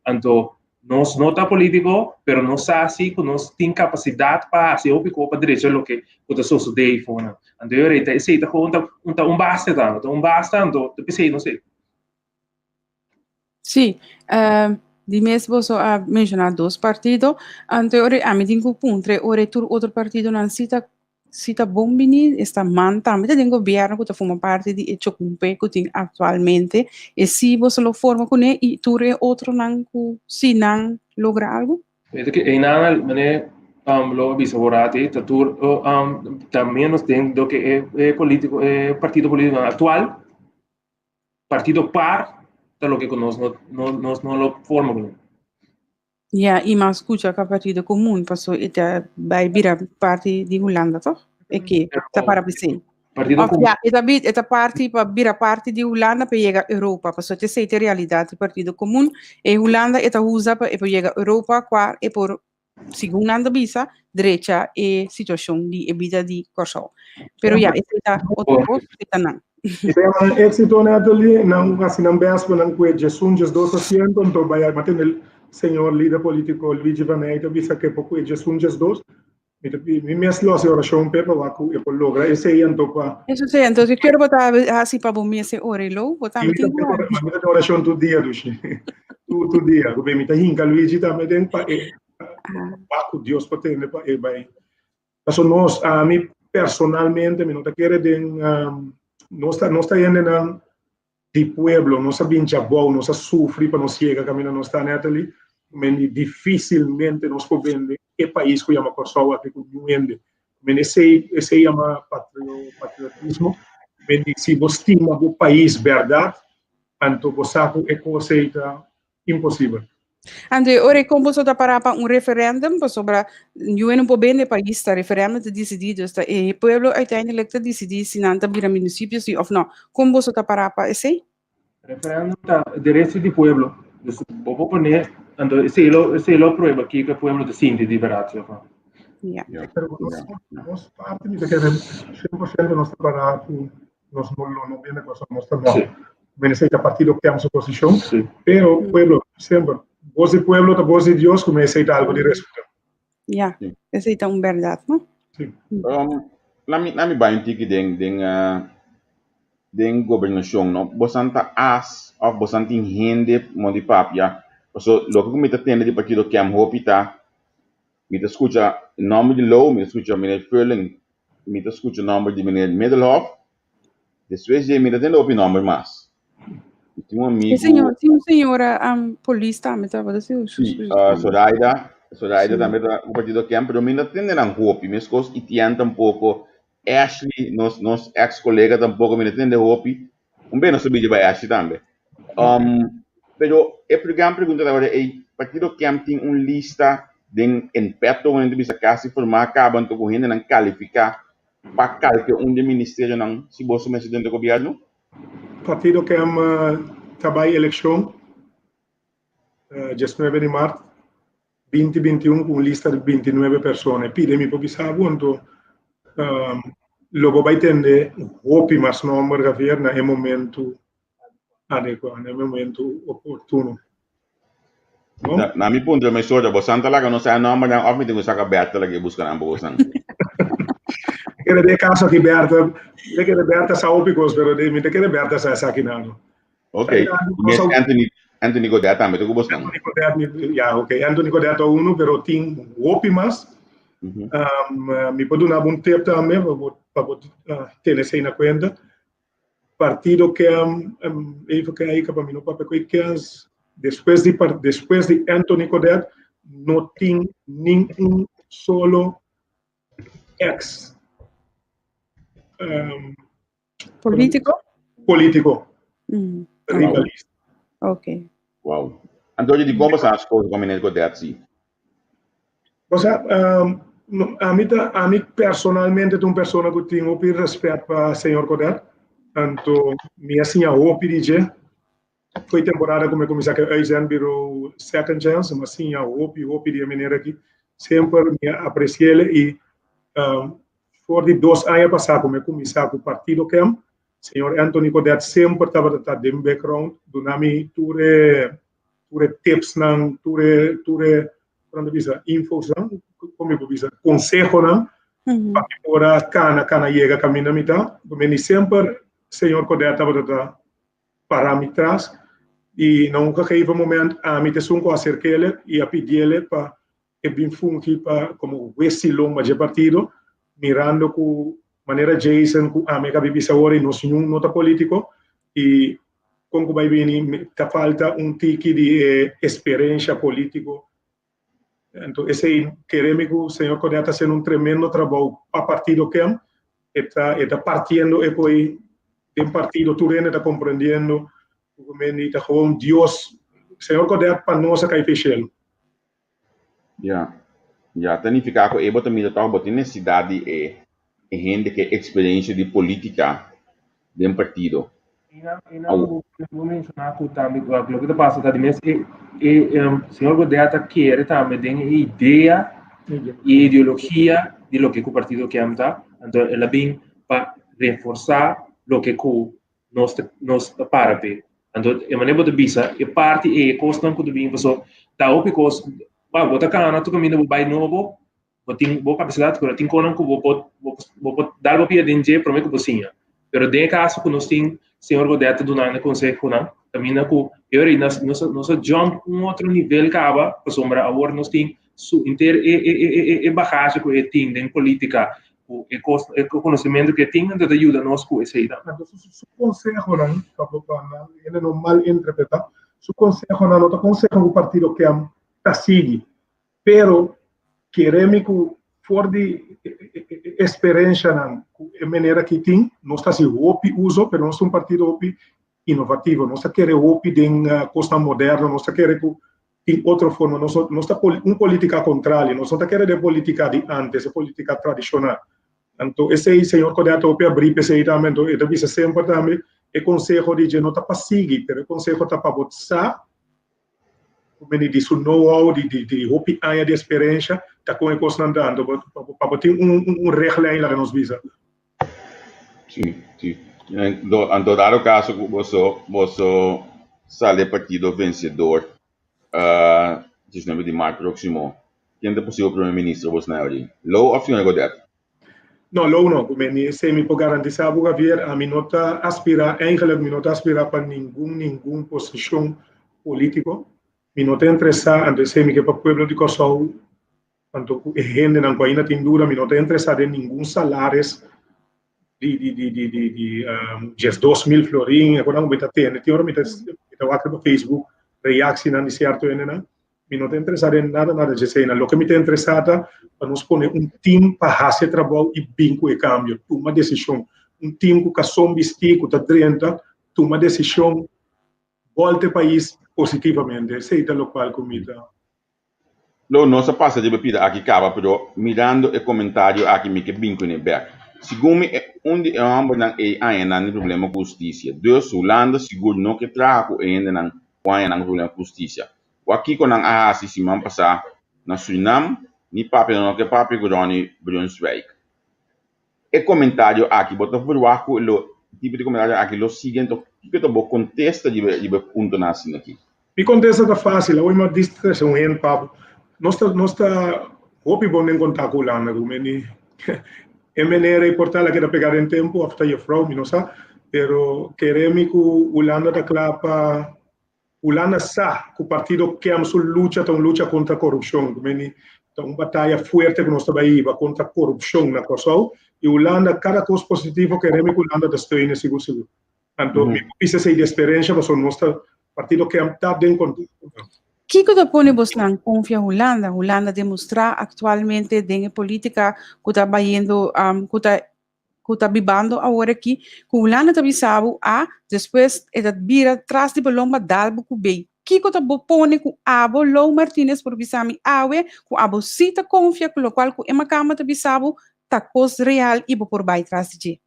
anto Nos no ta politico, pero nos sa si cu nos tin capacidad pa haci hopi co pa drecha loke cu ta sosode ei fonan. Anto yo rei ta esey ta gewoon ta un ta un basta ta, ta un basta anto ta pesey nos ei. Sí, di mes boso a menciona dos partido, anto ora ami tin cu puntra ora tur otro partidonan si ta Si ta bon bini, esta man tambe ta den gobierno cu ta forma parti di e chocumpe cu tin actualmente. E si boso lo forma cune y tur e otronan cu si nan logra algo? Weet ke einan mane um, lo bisa borati ta tur um, ta menos den do ke e, e politico e partido politico actual partido par ta loke ku nos no no nos no lo forma kuné. Ja, i mas skucha ka Partido Komun, paso e ta bai bira parti di Hulanda, toch? E ke ta para p'esei. Partido Of Komun. ja, e ta bi e ta parti pa bira parti di Hulanda pa yega Europa, paso t'esei ta e realidat di Partido Komun. E Hulanda e ta usa pa e por yega Europa kua e por, segun nan ta bisa, drecha e situashon di e bida di Kòrsou. Pero ja, esei ta otro kos, esei ta nan. Nan éxito, Natalie, nan hasi nan best pa nan kue 11, 12 asiento, anto bai a tende señor lider politico Luigi van Eyck ta bisa ke por kue 11, 12. Mi ta mi mes lo hasi orashon p'e pa wak ku e por logra esei anto pa. Eso sí, entonces yo quiero bo ta hasi pa bo mes e ora i lo bo tambe tin ku hasi. Mi ta orashon tur dia, Dushi. Tur tur dia. Ku mi ta hinka Luigi tambe den pa e wak ku Dios por tende pa e bai. Paso nos, ami personalmente, mi no ta kere den, nos ta, nos ta hendenan di pueblo, nos a bin djabou, nos a sufri pa nos yega kaminda nos ta, Natalie, men di dificilmente nos por bende e pais ku yama Kòrsou aki ku niun hende. Men esei, esei yama patrio, patriotismo. Men di si bo stima bo pais bèrdat, anto bo sa ku e kos ei ta imposibel. Anto e ora e kon boso ta pará pa un referendum pasobra yu no por bende pais ta referendum ta disidí dus ta e pueblo uiteindelijk ta disidí si nan ta bira municipio si of no. Kon boso ta pará pa esei? Referendum ta derecho di pueblo. Dus bo por pone anto esei lo esei lo prueba kiko e pueblo ta sinti di berdad si of no. Ja. Ja. Pero nos, nos parte mi ta kere 100% nos ta pará ku nos no lo no bende cosa nos ta no. Sí. Mene ta partido que su posición, Sí. pero pueblo, siempre, voz de pueblo ta voz de Dios, como esey ta algo di respeto. Ja, Sí. esey ta un berdad, no? Sí. Lami, lami bai un tiki den, den, den gobernacion, no? Bosan ta as of bosan tin hende mondi papia? Paso loke ku mi ta tende di partido KEM hopi ta, mi ta skucha nomber di Louw, mi ta skucha meneer Furling, mi ta skucha nomber di meneer Middelhof, despues dje mi ta tende hopi nomber mas. Mi tin un E amigu. señor, tin un señora um, polis tambe tabata si. Sí, Zoraida. Zoraida tambe ta ku partido KEM, pero mi no tende nan hopi, meskos Etienne tampoko, Ashley, nos nos ex kolega tampoko, mi no tende hopi. Un bes nos ta bidi bai Ashley tambe. Um, pero e gran pregunta ta ora ei, partido KEM tin un lista den en petto, wanneer ta bisa kasi formá kaba anto ku hendenan kalifiká pa kalke un di e ministerionan si boso mester denter gobièrnu? Partido KEM ta bai elekshon 19 di mart 2021 ku un lista di 29 persona. E pide mi por bisa bo anto lo bo bai tende hopi mas nomber Javier na e momento adekuá, na e momento oportuno. No? Na, na mi puntra mi sorda, bo santa laga no sa nombernan of mi tin ku saka Berta laga e buska nan pa bosan? Kere de kaso aki Berta, mi ta kere Berta sa hopi kos, pero de, mi ta kere Berta sa esaki nan. Ok, mes Anthony, Anthony Godet tambe ta ku bosnan. Anthony Godet, ja, ok, Anthony Godet ta uno, pero tin hopi mas. Mi por duna bo un tip tambe pa bo, pa bo tene esei na kuenta. Partido KEM, even kijken pa mi no papia ku e kens, despues di, despues di Anthony Godet no tin ningun solo ex Polítiko? Polítiko. Riba lista. Ok. Wow. Anto di kon boso a skohe pa meneer Godet si? Osea, ami ta, ami personalmente ta un persona ku tin hopi rèspèt pa señor Godet. Anto mi a siña hopi di dje. Foi temporada ku mi a kuminsá ku e uitzendbureau Second Chance, mi a siña hopi hopi di e meneer aki. Semper mi a apresi'el i For di dos aña pasá ku mi a kuminsá ku Partido KEM, señor Anthony Godett semper tabata ta den background duna mi tur e tur e tipsnan, tur e tur e kon ta bisa infosnan, kon mi por bisa konsehonan pa mi por a kana kana yega kaminda mi ta. Mi semper señor Godett tabata ta para mi tras i na un gegeven moment ami ta esun ku a aserk'el i a pidiel pa e bin fungi pa komo wesi lomba dje partido, mirando ku manera Jason ku ami a kabi bisa awor i nos niun no ta politiko i kon ku bai bini ta falta un tiki di e esperensha politiko. Anto esei kere mi ku señor Godett ta hasiendo un tremendo trabou pa partido KEM, e ta e ta partiendo e koe den partido tur hende ta komprendiendo ku ta gewoon Dios, señor Godett pa nos a kai fe shelu. Ya. Ya, ta nifiká ku e bo ta mira tòg bo tin nesesidat di e e hende ku e eksperensia di polítika den partido. Einan, einan bo, bo menshoná ku tambe ku loke ta pasa ta di mes e e señor Godett ta kere tambe den e idea i e ideologia di loke ku partido KEM ta, anto el a bin pa reforsá loke ku nos ta nos ta para p'e. Anto e manera bo ta bisa e parti ei, e kosnan ku ta bin paso ta hopi kos, wou bo ta kana tur kaminda bo bai nobo, bo tin bo kapasidat pero tin kosnan ku bo por bo por dal bo pia den dje prome ku bo siña. Pero den e kaso ku nos tin señor Godett ta dunando e konsehonan kaminda ku e ora ei nos nos nos a jump un otro nivel kaba pasobra awor nos tin su henter e e e e bagahe ku e tin den politika ku e kos e konosementu ku e tin anto ta yuda nos ku esei tambe. Anto su su konsehonan pa pa nan hende no mal interpretá, su konsehonan no ta konseho ku partido KEM ta sigui, pero kere mi ku for di e esperenshanan ku e manera ki tin nos ta hasi hopi uso, pero nos ta un partido hopi inovativo, nos ta kere hopi den kosnan moderno, nos ta kere ku tin otro forma, nos nos ta un politica contrario, nos no ta kere den politica di antes, e politica tradicional. Anto esey señor Godett hopi a bri p'esey tambe, anto e ta bisa semper tambe e conseho di dje no ta pa sigui, pero e conseho ta pa bo sa ku meni di su know how, di di di hopi aña di experiencia ta con e cosnan ta, anto pa bo tin un un richtlijn laga nos bisa. Sí, sí. Anto dado caso cu boso boso sali e partido vencedor 19 di maart próximo, ken ta posibel primer ministro bos na ori? Lou of señor Godett? No, Lou no. Cu mi esey mi por garantisa bo Javier, ami no ta aspira, eigenlijk mi no ta aspira pa ningun ningun posicion politico. Mi no ta interesa, anto esey mi ke pa pueblo di Kòrsou Anto ku e hendenan ku ainda tin duda, mi no ta interesá den ningun salaris di di di di di di 12.000 florin, e konan ku mi ta tende. Tin ora mi ta mi ta wak riba Facebook reaksinan di sierto hendenan. Mi no ta interesá den nada nada dje eseinan. Loke mi ta interesá ta pa nos pone un team pa hasi e trabou i bin ku e kambio, tuma desishon. Un team ku kason bistí, ku ta drenta, tuma desishon, bòlta e pais positivamente. Esei ta lokual ku mi ta. Lo nos a pasa riba e pida aki kaba, pero mirando e komentario aki mi ke bin kuné bèk. Segun mi e un di e hòmbernan ei aña nan di problema ku hustisia. Dus Hulanda sigur no ke traha ku e hendenan ku aña nan ku problema ku hustisia. Wak kiko nan a hasi siman pasá na Surinam, ni papia no ke papia ku Ronnie Brunswijk. E komentario aki bo ta verwagt ku lo tipo di komentario aki lo sigui anto kiko ta bo kontesta riba riba e puntonan asina aki? Mi kontesta ta fásil, awor mi a distresa un hende pa nos ta nos ta hopi bon den kontak ku Hulanda ku meni e menera i por tal a keda pegá den tempu òf ta jefrou mi no sa pero kere mi ku Hulanda ta kla pa Hulanda sa ku partido KEM su lucha ta un lucha kontra korupshon. Ku meni ta un bataya fuerte ku nos ta bai hiba kontra korupshon na Kòrsou. I Hulanda kada kos positivo ke remi ku Hulanda ta steune sigur sigur. Anto mi por bisa esei di esperensha pasobra nos ta partido KEM ta den kontakto ku nan. Kiko ta pone bosnan konfia Hulanda? Hulanda demostrá aktualmente den e politika ku ta bayendo ku ta ku ta bibando awor aki, ku Hulanda ta bisa bo A, despues e ta bira tras di bo lomba dal bo ku B. Kiko ta bo pone ku abo, Lou Martinez, por bisa mi awe ku abo si ta konfia ku lokual ku e makamba ta bisa bo ta kos real i bo por bai tras di dje?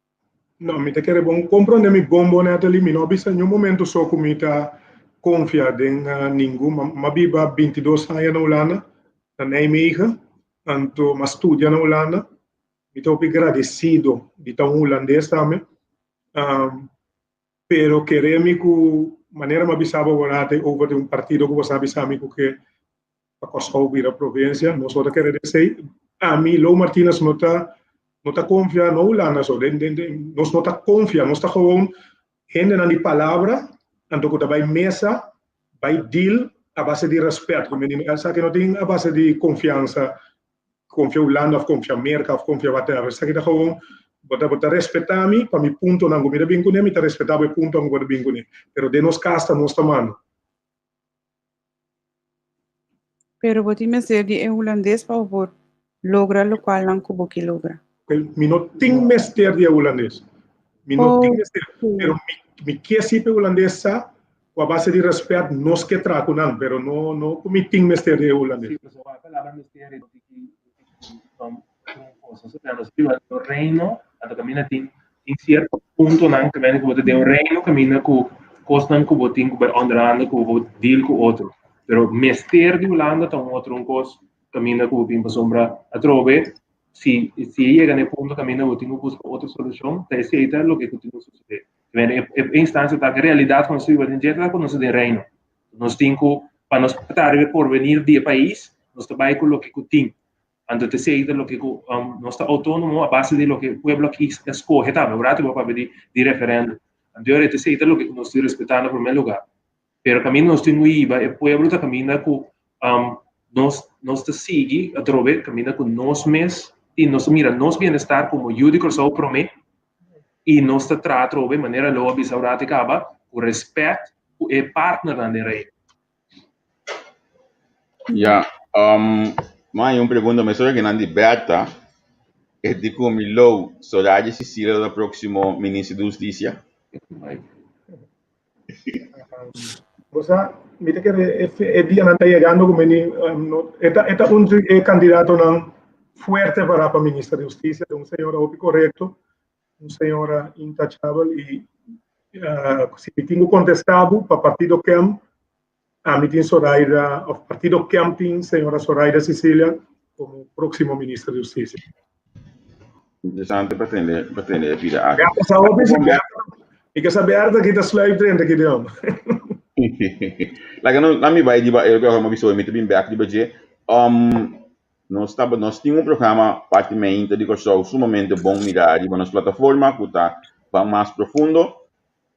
No, mi ta kere bon komprondé mi bon bon, Natalie. Mi no a bisa niun momento so ku mi ta konfia den ningun. Mi a biba bintidos aña na Hulanda, na Nijmegen, anto mi a studia na Hulanda. Mi ta hopi gradesido di ta un hulandes tambe. Pero kere mi ku manera mi a bisa bo awor ate over di un partido ku bo sa bisa mi ku ke pa Kòrsou bira provinsia, nos no ta kere den esei. Ami, Lou Martinus, no ta no ta konfia no Hulanda so, den den den nos no ta konfia, nos ta gewoon hendenan di palabra anto ku ta bai mesa bai deal a base di rèspèt. Ku mi esaki no tin a base di konfiansa Konfia Hulanda of konfia Merka of konfia whatever. Esaki ta gewoon bo ta bo ta respetá mi pa mi puntonan ku mi ta bin kuné, mi ta respetá bo e puntonan ku bo ta bin kuné. Pero den nos kas ta nos ta manda. Pero bo tin mester di e hulandes pa bo por logra lokual nan ku bo ke logra. Mi no tin mester di e hulandes. Mi no tin mester. Pero mi mi ke si pa e hulandes sa ku a base di rèspèt nos ke traha ku nan, pero no no ku mi tin mester di e hulandes. Sí, pasobra e palabra mester no tin ki un kos. Nos ta nos biba den un reino, anto kaminda tin tin sierto puntonan kaminda ku bo ta den un reino kaminda ku kosnan ku bo tin ku bai onderhandel ku bo deal ku otro. Pero mester di Hulanda ta un otro un kos kaminda ku bo bin pasobra atrobe si si e yega na e punto kaminda bo tin ku buska otro solushon, ta esei ta loke ku tin ku sosodé. E e instansia ta ku e realidat ku nos ta biba den dje ta ku nos ta den reino. Nos tin ku pa nos ta riba e porvenir di e pais, nos ta bai ku loke ku tin. Anto ta esei ta loke ku nos ta outónomo a base di loke e pueblo aki a skohe tambe. Un ratu bo a papia di di referèndum. Anto e esei ta loke ku nos tin respetá na promé lugá. Pero kaminda nos tin ku hiba e pueblo ta kaminda ku nos nos ta sigui atrobe kaminda ku nos mes i nos ta mira nos bienestar komo yu di Kòrsou promé i nos ta traha atrobe manera lo a bisa un ratu kaba ku rèspèt ku e partnernan den Reino. Ya, ma hay un pregunta mesora kinan di Berta, e di ku mi Lou Soraya Cecilia ta próksimo minister di hustisia? Bo sa, mi ta kere e, e dianan ta yegando ku meni, no, e ta, e ta un di e kandidatonan fuerte para pa minister di hustisia, ta un señora hopi korekto, un señora intachabel i si mi tin ku kontestá bo pa partido KEM, ami tin Soraida, òf partido KEM tin señora Soraida Cecilia komo próksimo minister di hustisia. Interesante pa tende, pa tende e pida aki. Ja, sa hopi si Berta. Mi ke sa Berta ki ta sluip drenta ki diom. Laga no, la mi bai riba e programa biso mi ta bin bek riba dje. Um, nos taba, nos tin un programa parti meinta di Kòrsou sumamente bon mirá riba nos plataforma ku ta ban mas profundo.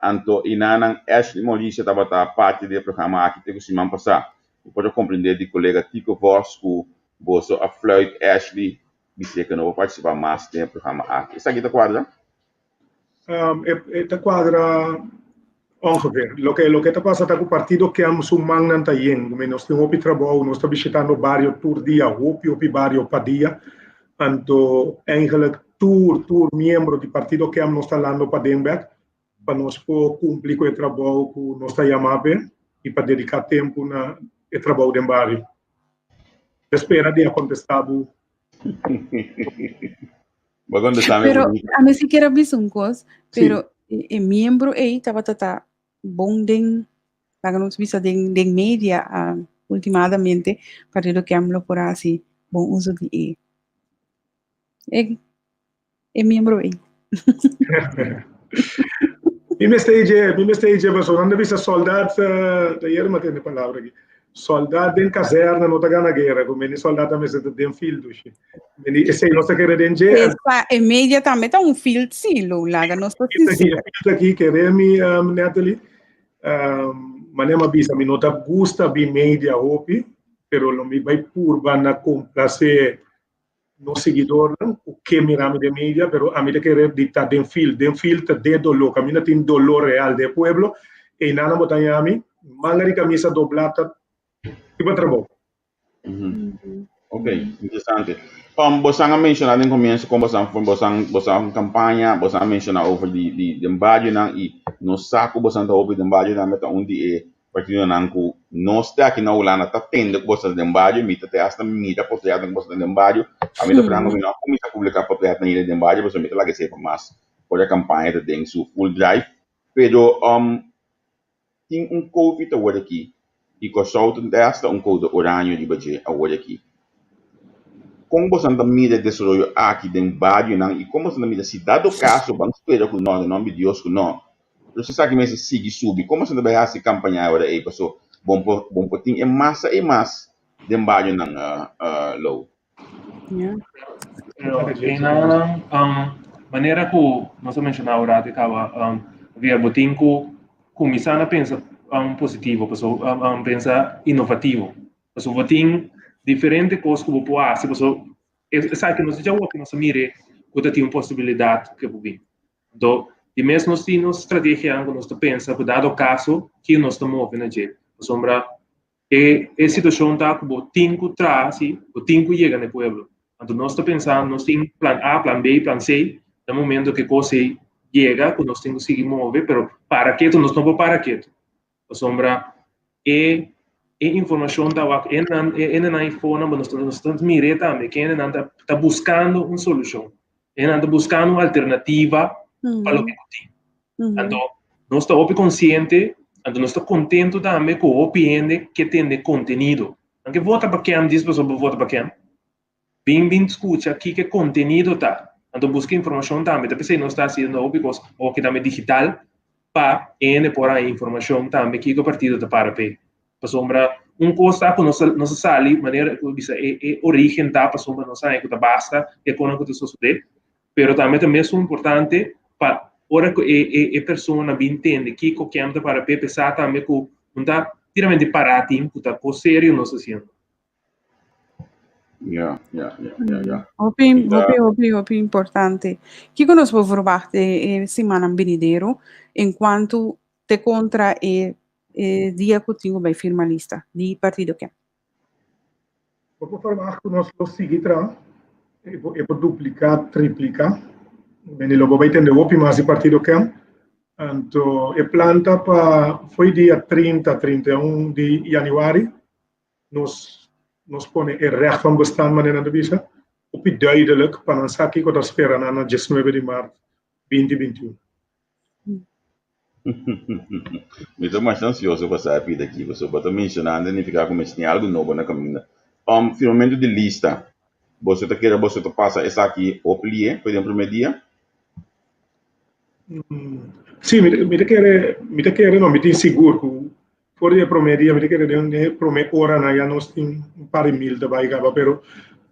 Anto i nanan Ashley Mauricio tabata parti di e programa aki te ku siman pasá. Mi por a komprendé di kolega Tico Vos ku boso a fluit Ashley Bisé ku no por partisipá mas den e programa aki. Esaki ta kuadra? E ta kuadra. Ongeveer. Loke loke ta pasa ta ku partido KEM su mannan ta yen. Ku nos tin hopi trabou, nos ta bishitando bario tur dia, hopi hopi bario pa dia. Anto eigenlijk tur tur miembro di partido KEM nos ta lando paden bek pa nos por kumpli ku e trabou ku nos ta yama p'e i pa dediká tempu na e trabou den bario. Ta spera di a kontestá bo. Bo a kontestá mi Pero bonito. a mi si kier a bisa un kos, Sí. pero e, e miembro ei tabata ta bon den, laga nos bisa den, den media ah, ultimadamente, Partido Kem lo por hasi bon uso di e, e, e miembro ei. Mi mester dje, mi mester dje pasobra nan ta bisa soldat, eh, ta yera mi a tende palabra aki. Soldat den kazerna no ta gana guera, ku meni soldat ta mester ta den field dushi. Meni esei nos ta kere den dje. Esa e media tambe ta un field sí, lo laga nos ta Aki, e sincero. field aki, kere mi, um, Natalie, um, manera mi a bisa, mi no ta gusta bin media hopi, pero lo mi bai purba na komplase nos siguidornan ku ke mira mi den media, pero ami ta kere di ta den field. Den field ta den doló, kaminda tin doló real den e pueblo, einan nan bo ta haña mi, manga di kamisa doblá ta riba trabou. Ok, interesante. Bosan a menshoná den komienso kon bosan bosan bosan kampaña, bosan a menshoná over di di den barionan i nos sa ku bosan ta hopi den bario tambe ta un di e Partidonan ku nos te aki na Hulanda ta tende ku boso ta den bario, mi ta te hasta mira potretnan ku boso ta den bario. Ami ta franco mi no a kuminsá publiká potretnan hende den bario pasobra mi ta laga esei pa mas ora e kampaña ta den su full drive. Pero tin un covid awor aki i Kòrsou ta te hasta un koude oraño riba dje awor aki. Kon boso ta mira e desaroyo aki den barionan i kon boso ta mira si dado kaso ban spera ku no, den nomber di Dios ku no, Pero si esaki mester sigui subi, como esnan ta bay haci campaña e ora ey? Paso bon por bon por tin e masa y mas den barionan Lou. Yeah. Pero einan manera ku nos a menshoná un rato kaba via bo tin ku kuminsá na pensa positivo paso pensa inovativo paso bo tin diferente kos ku bo por hasi paso esaki no ta djawoki ku nos a mira ku ta tin un posibilidat ku bo bin. Anto, di mes nos tin nos strategianan ku nos ta pensa ku dado kaso ki nos ta move na dje. Pasobra e e situashon ta ku bo tin ku traha si, bo tin ku yega na e pueblo. Anto nos ta pensa nos tin plan A, plan B, plan C, na momento ku e kos ei yega ku nos tin ku sigui move, pero para ketu nos no por para ketu. Pasobra e e informashon ta wak e nan e hendenan ei for nan, nos ta mir'é tambe ke hendenan ta ta buskando un solushon. E nan ta buskando un alternativa pa loke ku tin. Anto nos ta hopi konsiente, anto nos ta kontentu tambe ku hopi hende ke tende kontenido. Nan ke vota pa Kem djis pasobra bo vota pa Kem. Bin bin skucha kiko e kontenido ta. Anto buska informashon tambe. Ta p'esei nos ta hasiendo hopi kos oki tambe digital pa hende por haña informashon tambe kiko e partido ta para p'e. Pasobra un kos ta ku nos a nos a sali manera ku bisa e e origen ta pasobra nos a haña ku ta basta e konan ku ta sosodé, pero tambe ta mesun importante pa ora ku e e e persona bin tende kiko kem ta para p'e, p'e sa tambe ku no ta tiramente pará tin ku ta kos serio nos ta hasiendo. Ja, ja, ja, ja, ja. Hopi, Mita- hopi, hopi, hopi importante. Kiko nos por verwacht e, e simannan binidero en cuanto te contra e, e dia ku tin ku bai firma lista di partido KEM? Bo por verwacht ku nos lo sigui traha, e por, e por dupliká, tripliká. Meni lo bo bai tende hopi mas di partido KEM. Anto e plan ta pa fo'i dia 30, 31 di yanüari nos nos pone e recht van bestaan manera nan ta bisa hopi duidelijk pa nan sa kiko ta spera nan na diesnuebe di mart binti bintiun. Mi ta masha ansioso pa sa e pida aki, pasobra bo ta menshona antes nifiká ku mester tin algu nobo na kaminda. Firmamentu di lista, boso ta kere boso ta pasa esaki hopi lié for den promé dia? Sí, mi ta kere, mi ta kere no, mi tin sigur ku For di e promé dia mi ta kere den e promé oranan ya nos tin un par di mil ta bai kaba pero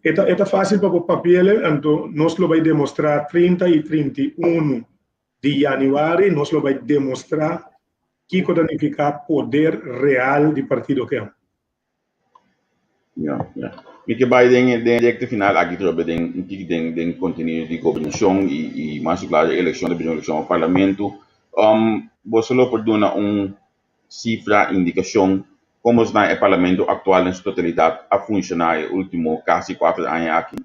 e ta e ta fásil pa bo papiele anto nos lo bai demostrá 30 i 31 di yanüari nos lo bai demostrá kiko ta nifiká poder real di partido KEM. Ya, ya. Mi ke bai den den rekta final aki trobe den un tiki den den kontenido di gobernashon i i mas klaro elekshon ta bini un elekshon pa parlamento. Boso lo por duna un sifra, indikashon, kon boso ta e parlamento aktual den su totalidat a funshoná e último kasi kuater aña aki?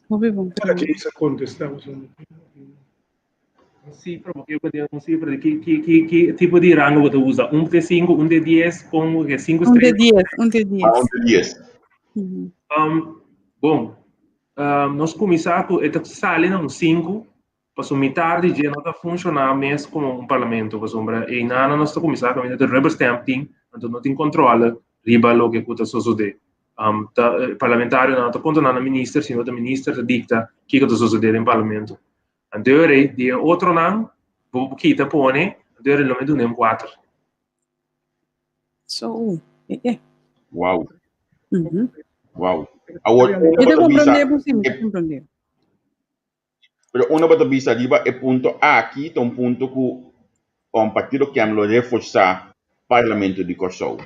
Hopi bon Para pregunta. que isa contesta boso. Un sifra, bo ke bo un sifra di ki ki ki ki tipo di rango bo ta usa? Un te sinku, un te dies, kon ke sinku Un te strella? dies, un te Ah, dies. un te dies. Um, bon, nos kuminsá ku e ta sali na un sinku, paso mitar di dje no ta funshoná mes komo un parlamento, pasobra einan nos ta kuminsá kaminda ta rubber stamp tin, anto no tin kontrole riba loke ku ta sosodé. Um, ta, eh, parlamentarionan no ta kontrolá na minister, sino ta minister ta dikta kiko ta sosodé den parlamento. Anto e rei di e otronan, bo kita pone, anto e rei lo mi duna un kuater. So, eh, eh. Wow. Wow. Awor, Mi ta uno bo ta bisa, comprende bo si, mi ta comprende. pero uno bo ta bisa riba e punto aki ta un punto ku un partido KEM lo reforsá Parlamento di Kòrsou.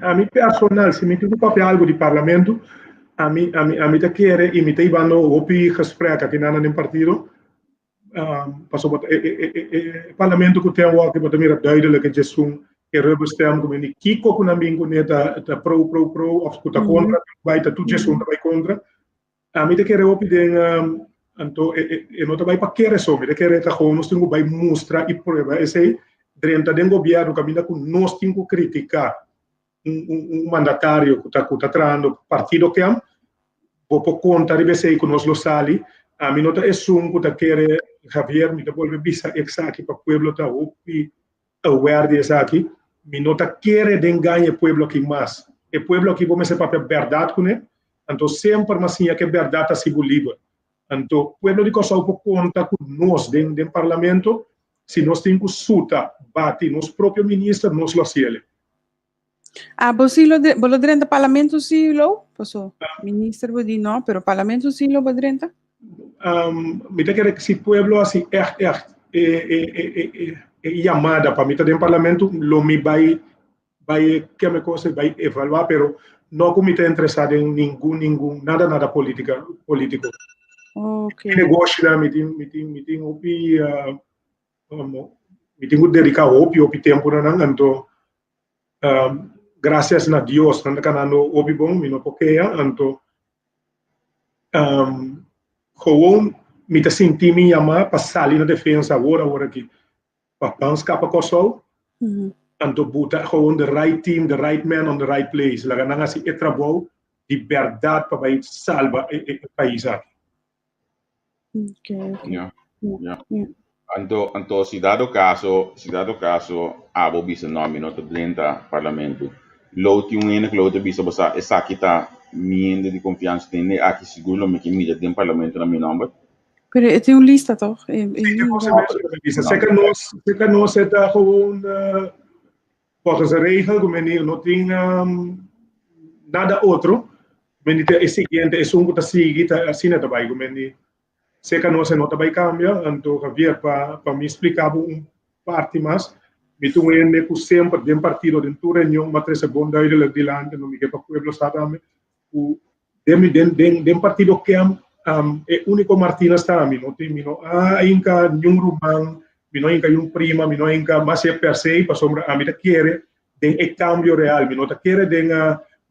Ami personal, si mi tin ku papia algu di parlamento, ami ami ami ta kere i mi ta hibando hopi gesprek aki nan den partido, pasobra e e e e parlamento ku ten awor bo ta mira duidelijk e djesun e rubber stamp ku meni kiko ku nan bin kuné ta ta pro pro pro òf ku ta kontra bai ta tur djesun ta bai kontra. Ami ta kere hopi den anto e e no ta bai pa kere so, mi ta kere ta gewoon nos tin ku bai mustra i prueba esei drenta den gobièrnu kaminda ku nos tin ku kritiká un un un mandatario ku ta ku ta trahando partido kem, bo por konta riba esei ku nos lo sali. Ami no ta esun ku ta kere Javier, mi ta bolbe bisa esaki pa pueblo ta hopi aware di esaki, mi no ta kere den gaña e pueblo aki mas. E pueblo aki bo mester papia bèrdat kuné, anto semper mas siña ku e bèrdat ta hasi bo liber. Anto pueblo di Kòrsou por konta ku nos den den parlamento, si nos tin ku suta, bati nos propio minister, nos lo hasi el'e. Ah, bo si lo bo lo drenta parlamento si lo? Paso minister bo di no, pero parlamento si lo bo drenta? Mi ta kere si pueblo hasi ègt ègt e e e e e yamada pa mi ta den parlamento lo mi bai bai keme kos bai evaluá pero no ku mi ta interesá den ningun ningun nada nada politica politico. Okay. Mi negoshinan mi tin mi tin mi tin hopi mi tin ku dediká hopi hopi tempu na nan anto gracias na Dios nan ta kanando hopi bon mi no por keha anto gewoon mi ta sinti mi yamá pa sali na defensa awor awor aki pa ban skapa Kòrsou anto buta gewoon the right team the right man on the right place laga nan hasi e trabou di bèrdat pa bai salba e pais aki. Okay, okay. Ja, ja. Anto, anto si dado caso, si dado caso abo bisa no, mi no ta drenta parlamento. Lo tin un hende ku lo ta bisa bo sa esaki ta mi hende di confiansa, tin hende aki sigur lo mi ke mira den parlamento na mi nomber. Pero e tin un lista toch? E, e Sí, lista. cosa mes lo bisa. Zeker nos, zeker nos eta gewoon volgens de regel, ku men no tin nada otro. Men e siguiente, esun ku ta sigui ta asina ta bai ku men di Seca nos e no ta bai cambia, anto Javier pa pa mi splica bo un parti mas, mi ta un hende cu semper den partido, den tur reunion m'a trece bon duidelijk dilanti, no mi ke pa pueblo sa tambe, cu den mi den den den partido KEM e unico Martinez ta ami, no tin mi no a hinca niun ruman, mi no a hinca niun prima, mi no a hinca mas e per se, pasobra ami ta kere den e cambio real, mi no ta kere den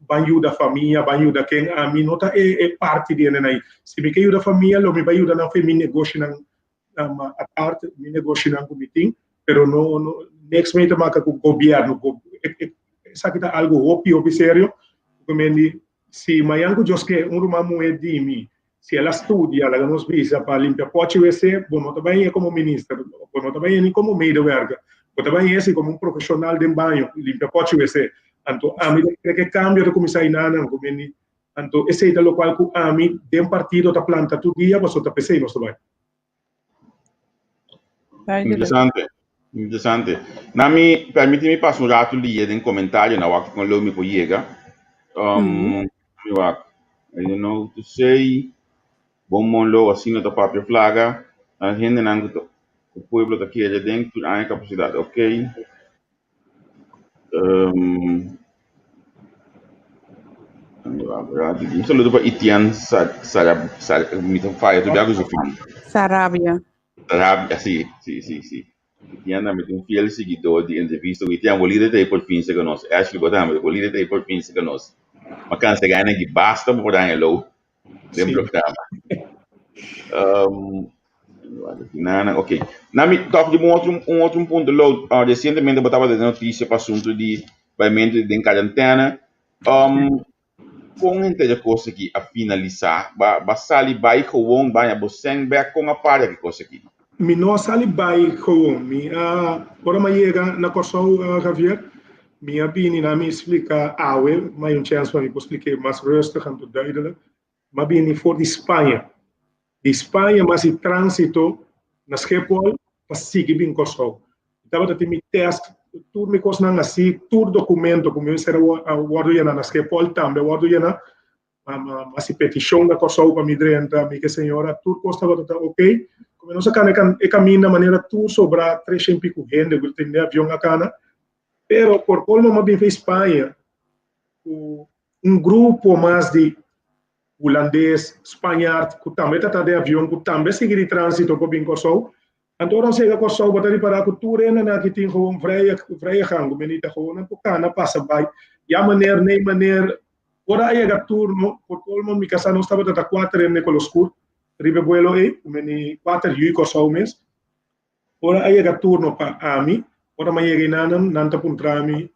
ban yuda famia, ban yuda ken, ami no ta e e parti di hende ai. Si mi ke yuda famia, lo mi bai yuda nan fe mi negoshinan apart, mi negoshinan ku mi tin, pero no no niks mi ta maka ku gobierno, esaki ta algo hopi hopi serio, ku mi di si mañan ku Dios ke un ruman muhe di mi, si el a studia, laga nos bisa, pa limpia pochi wc, bo no ta bai komo minister, bo no ta bai ni komo medewerker, bo ta bai si komo un profesional den baño, limpia pochi wc. Anto ami ta kere ke kambio ta kuminsá einanan, ku meni, anto esei ta lokual ku ami den partido ta planta tur dia, pasobra ta p'esei nos ta bai. Interesante, interesante. Na mi, permiti mi pasa un rato lie den comentario na wak con lo mi por yega. Mi wak, I don't know what to say. Bon mon lo asina ta papia flaga. Na hendenan ku ta ku pueblo ta kere den tur aña capacidad. Ok. Un saludo pa Etienne Sarabia. Sarabia. Rabia, sí, sí, sí, sí. Itian tambe ta un fiel siguidor di entrevista ku Itian. Bo lider ta ei por fin serka nos. Ashley, bo tambe, bo lider ta ei por fin serka nos. Ma kansa gana aki basta bo por daña lou den programa. Um, nana, ok. Na mi tok di un otro, un otro punto, Lou. Recientemente bo tabata den noticia pa asunto di baimento den quarantena. Um, Kon henter e kos aki a finalisá? Ba ba sali bai gewon baña bo sèn bèk? Kon a para ki kos aki? Mi no a sali bai gewon. Mi a, ora mi a yega na Kòrsou, Javier, mi a bini na mi splika awe, mi a un chèns pa mi por splik'é mas rustig anto duidelijk. Mi a bini for di Spaña. Di Spaña mi a hasi tránsito na Schiphol pa sigui bin Kòrsou. Mi tabata tin mi tèst, tur mi kosnan hasí, tur dokumento ku mi mester a wòrdu yená na Schiphol tambe a wòrdu yená. Mi a hasi petishon na Kòrsou pa mi drenta, mi ku e señora, tur kos tabata ta oké. Komo nos a kana e kaminda manera tur sobrá treshen piku hende ku tin den avion a kana. Pero por kolmo mi a bin for Spaña ku un grupo mas di Hulandes, Spañard, ku tambe ta ta den avion, ku tambe sigui di tránsito pa bin Kòrsou. Anto ora nos yega Kòrsou bo ta ripará ku tur hendenan aki tin gewoon vrije, vrije gang, ku menita gewoon nan por kana pasa bai. Ya meneer, nee meneer, ora a yega turno, por kolmo mi kasá nos tabata ta kuater hende kolo skur riba e buelo ei, ku meni kuater yu Kòrsou mes. Ora a yega turno pa ami, ora mi a yega enanan, nan ta puntra mi,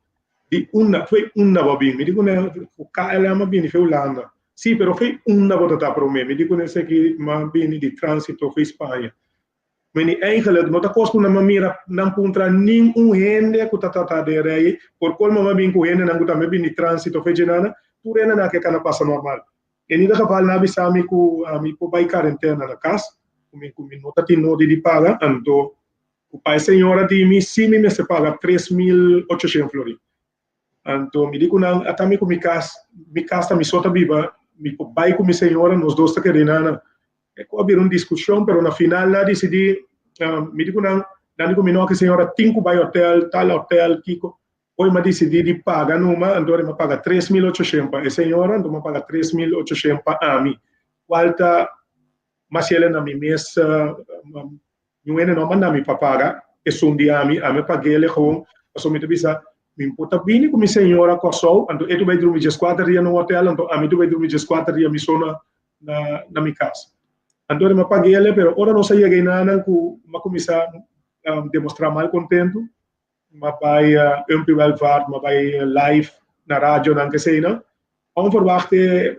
Di unda, fo'i unda bo a bini? Mi di kuné, ku KLM a bini fo'i Hulanda. Sí, pero fo'i unda bo ta ta promé? Mi di kuné, esaki mi a bini di tránsito fo'i Spaña. Mi di, Eigenlijk no ta kos ku nan a mira, nan puntra ningun hende ku ta trata den rei, por kolmo mi a bini ku hendenan ku tambe a bini di tránsito fo'i djenana, tur hendenan ke kana pasa normal. En ieder geval nan a bisa mi ku mi por bai karentena na kas, ku mi ku mi no ta tin nodi di paga, anto ku pa e señora di mi si mi mester paga 3800 florin. Anto mi di ku nan ata mi ku mi kas, mi kas ta mi so ta biba, mi por bai ku mi señora, nos dos ta keda einan. E ku a bira un diskushon, pero na final nan a disidí, mi di ku nan, nan di ku mi no, ku e señora tin ku bai hotel, tal hotel, kiko. Hoy m'a disidí di paga numa, anto ora m'a paga 3800 pa e señora, anto m'a paga 3800 pa ami, kual ta mas yele na mi mes, niun hende no a manda mi pa paga esun di ami, ami a pag'ele gewoon, pasobra mi ta bisa, mi por ta bini ku mi señora Kòrsou, anto e ta bai drumi 14 dia na un hotel, anto ami ta bai drumi 14 dia mi so na na mi kas. Anto ora m'a pag'ele, pero ora nos a yega enanan ku m'a kuminsá demostrá malkontentu, m'a bai Umpie Welvaart, m'a bai live na radionan keseinan. Onverwacht e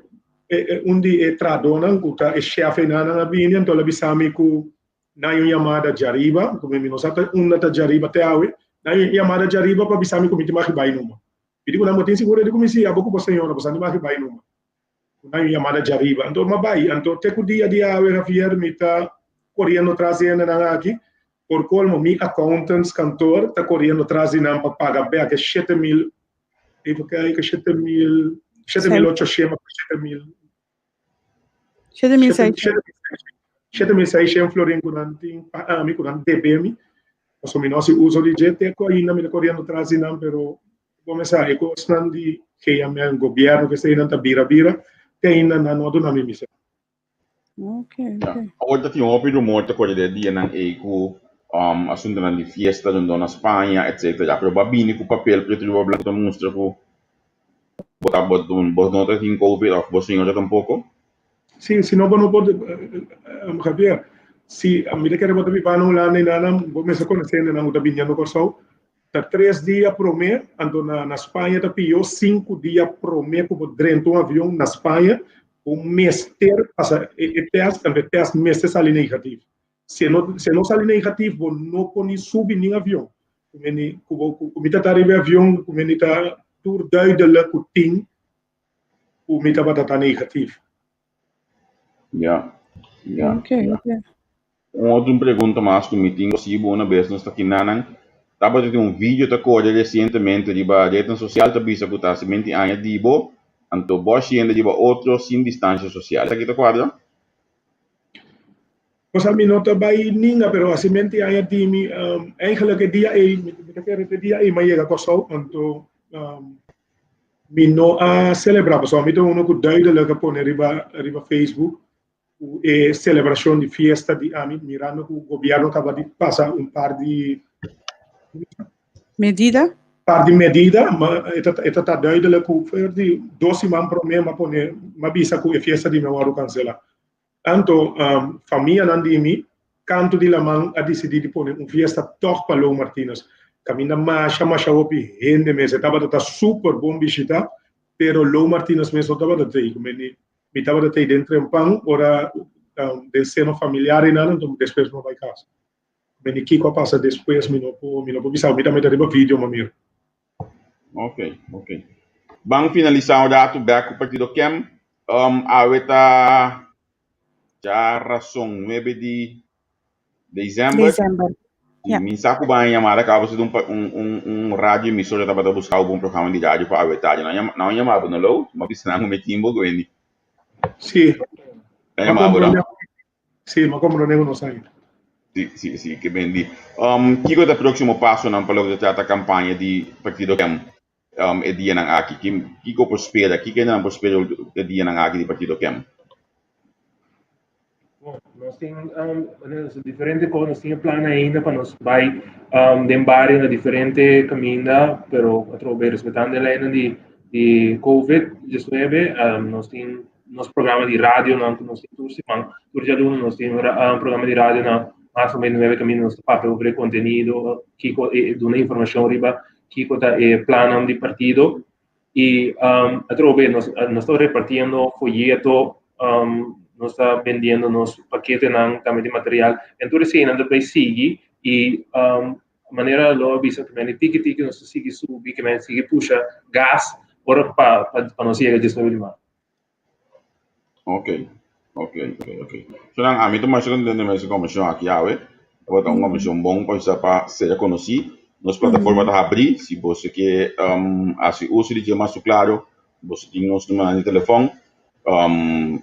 un di e trahadónan ku ta e shèf einanan a bini, anto el a bisa mi ku nan hay un yamada djariba, ku mi no sa ta unda ta djariba te awe, nan hay un yamada djariba pa bisa mi ku mi tin maki bai numa. Mi di ku nan, bo tin sigur? E di ku mi, si, abo ku bo señora, bo sa tin maki bai numa. Ku nan hay un yamada djariba. Anto m'a bai, anto te ku dia di awe, Javier, mi ta koriendo tras di hendenan aki. Por colmo mi accountants kantoor ta coriendo tras di nan pa paga bek e 7000, even kijken, 7000, 7800, 7000, 7600. 7600 florin cu nan tin pa ami, cu nan debe mi. Pasobra mi no haci uso di dje, te cu ainda mi ta coriendo tras di nan, pero bo me sa, e cosnan di GMN, gobierno, keseinan ta bira bira, te ainda nan no a duna mi mi sèn. Okay, Ja. okay. Awor ta tin hopi rumor ta kore den dianan ei ku asuntunan di fiesta rondó na Spaña etcetera. Pero bo a bini ku papel pretu riba blanku ta mustra ku bo ta bo bo no ta tin covid òf bo señora tampoko? Sí, si no bo no por, Javier, si mi ta kere bo ta biba na Hulanda i nan bo mester konosé hendenan ku ta biniendo Kòrsou. Ta tres dia promé, anto na na Spaña ta pió sinku dia promé ku bo drenta un avion na Spaña, bo mester pasa e e tèst, anto e tèst mester sali negatief. Si e no si e no sali negatief bo no por ni subi nin avion. Ku mi ni ku bo ku mi ta ta riba e avion ku mi ni ta tur duidelijk ku tin ku mi tabata ta negatief. Ja, ja, Okay, ja. okay. Un otro pregunta mas ku mi tin si bo una bes nos ta kinanan tabata tin un video ta kore resientemente riba retnan sosial ta bisa ku ta hasi menti aña di bo anto bo a shienda riba otro sin distansha sosial. Esaki ta kuadra? Cosa mi no ta bai ninga pero hasi menti aña di mi eigenlijk e dia ei mi ta kere e dia ei mi a yega Kòrsou anto mi no a selebrá pasobra mi ta uno ku duidelijk a pone riba riba Facebook. Ku e selebrashon di fiesta di ami mirando ku gobièrnu kaba di pasa un par di Medida? Par di medida, ma e ta e ta ta duidelijk ku for di dos siman promé m'a pone m'a bisa ku e fiesta di mi a wòrdu kanselá. Anto famianan di mi kantu di laman a disidí di pone un fiesta tòg pa Lou Martinus. Kaminda masha masha hopi hende mes. E tabata ta super bon bishitá, pero Lou Martinus mes no tabata t'ei. Mi tabata t'ei den trempan ora den seno familiar ei nan, anto despues mi a bai kas. Meni kiko a pasa despues mi no por mi no por bisa, mi ta mete riba video mi a mira. Ok, ok. Ban finalisá un ratu bek ku Partido Kem. Awe ta djarason nuebe di December. December. Ja. Mi sa ku ban yamada kaba pasobra un un un un radio emisora tabata buska bo un programa di radio pa awe tardi. Nan yama nan yama bo no Lou? Mi a bisa nan ku mi tin bo ku Wendy. Sí. Nan yama bo no? Sí, mi a komprondé ku nos a. Sí, sí, sí, ke Wendy. Um, kiko ta e próksimo pasonan pa loke ta trata kampaña di Partido Kem um, e dianan aki? Ki, kiko por spera? Kiko nan por spera e dianan aki di Partido Kem? Bon, nos tin um, diferente cosas, nos tin plan ainda pa nos bai um, den barrio na diferente caminda, pero atrobe respetando e leynan di, di COVID-19, um, nos tin nos programa di radio nan ku nos tin tur siman, tur djaluna nos tin un programa di radio na mas o menos nuebe caminda nos ta papia over e contenido, kiko e duna informacion riba kiko ta e plannan di partido y um, atrobe nos, nos ta repartiendo folleto, um, nos ta vendiendo nos paketenan tambe di material. En tur eseinan ta bay sigui y um, manera lo a bisa ke tiki tiki nos ta sigui subi, ke men sigui pusha gas ora pa, pa, pa nos yega 19 di maart. Ok. So nan, ami ta masha contento mes e conversacion aki awe. Tabata un conversacion bon pa bisa pa ser conoci. Nos plataforma ta habri, si boso ke um, hasi uso di dje mas su claro, boso tin nos numeronan di telefon. Um,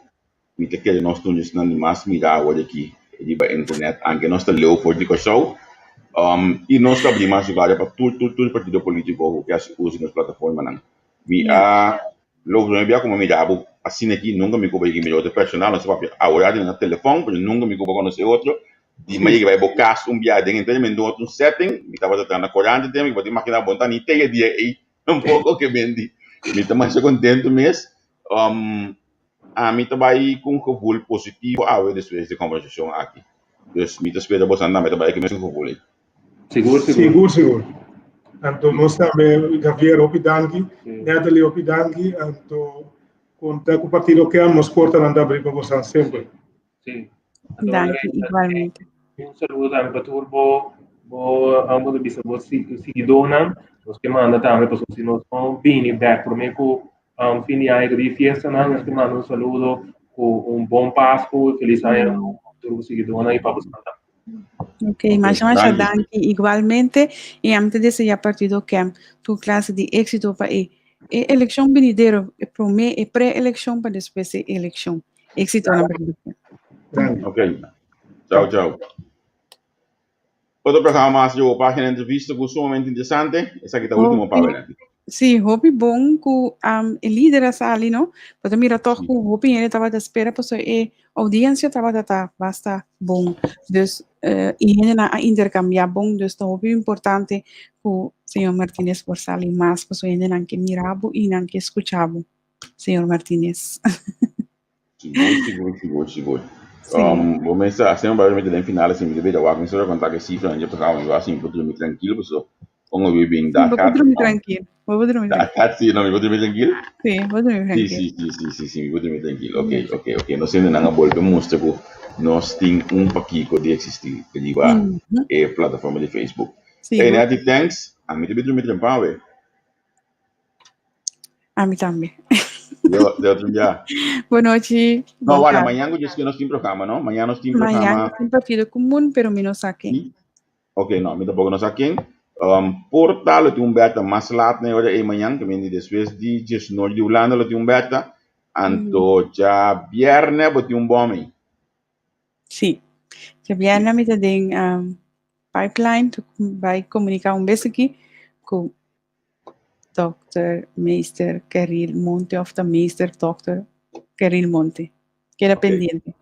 mi ta kere nos ta un esnan di mas mira awor aki riba internet, anke nos ta leu for di Kòrsou. Um, i nos ta habri mas su claro pa tur tur tur partido politico ku ke hasi uso di nos plataformanan. Mi a Lo prome bia ku mi mira bo asina aki, nunka mi ku bo yega mira otro personal, nos a papia awor di na telefòn, pero nunka mi ku bo konosé otro. Di mi a yega bai bo kas un bia den henter mi den otro setting, mi tabata traha na korant den, mi por imaginá bo no ta ni te e dia ei tampoko ke bendi. Mi ta masha kontentu mes. Ami ta bai ku un gevoel positivo awe despues di e kombersashon aki. Dus mi ta spera boso tambe ta bai ku e mesun gevoel ei. Sigur, sigur. Sigur, sigur. Anto nos tambe, Javier, hopi danki. Natalie, hopi danki. Anto konta ku Partido Kem, nos portanan ta abrí pa bosan semper. Sí. Danki, igualmente. Un saludo tambe pa tur bo bo amo ta bisa bo siguidónan. Nos ke manda tambe pasobra si nos no bini bèk promé ku um, fin di aña ku di fiestanan, nos ke manda un saludo ku un bon Pasku, felis aña nobo pa tur bo siguidónan i pa bosan tambe. Ok, masha masha danki igualmente y ami ta desea Partido Kem tur clase di éxito pa e e eleccion binidero, e prome e pre-eleccion pa despues e eleccion. Éxito na Partido Kem. Danki. Ok. Chao, chao. Otro programa mas di Página Entrevista ku sumamente interesante. Esaki ta último pa awe. Sí, hopi bon ku um, e líder a sali, no? Bo ta mira toch ku hopi hende tabata spera pasobra e audiencia tabata ta basta bon. Dus uh, e hendenan a intercambia bon, dus ta hopi importante ku señor Martinez por sali mas pasobra hendenan ke mira bo i nan ke skucha bo, señor Martinez. Sigur, sigur, sigur, sigur. Um, bo mester hasi un barrio den final así, mi debe de wak, mi solo contar que cifra, yo pasaba, mi va así, mi dormir tranquilo, pues, pongo bi bin da Bo kat. dormir tranquilo. Bo dormir Da kat, sí, no, mi dormir tranquilo. Sí, bo dormir Sí, tranquilo. sí, sí, sí, sí, sí, mi dormir tranquilo. Ok, ok, ok. Nos hende nan a bolbe mustra ku nos tin un pakiko di existir riba e plataforma di Facebook. Hey, Sigur. Nettie, thanks. A mi ta bi dormir trempan, we. Ami tambe. Yo, de otro dia. Bon nochi. No, Bon guarda, tarde. mañana ku que nos tin programa, no? Mañana nos tin Mañana programa. tin partido komun, pero mi no sa ken. Sí? Ok, no, mi tampoco no sa ken. Por tal lo tin un beta mas laat na e ora ei mañan, que viene despues di 19 di Hulanda lo tin un beta. Anto ja bierne bo tin un bom ei. Sí. Djabièrnè mi ta den um, pipeline to bai komuniká un bes aki ku Dòkter Meester Keril Monte òf ta Meester Dòkter Keril Monte. Keda Ok. pendiente.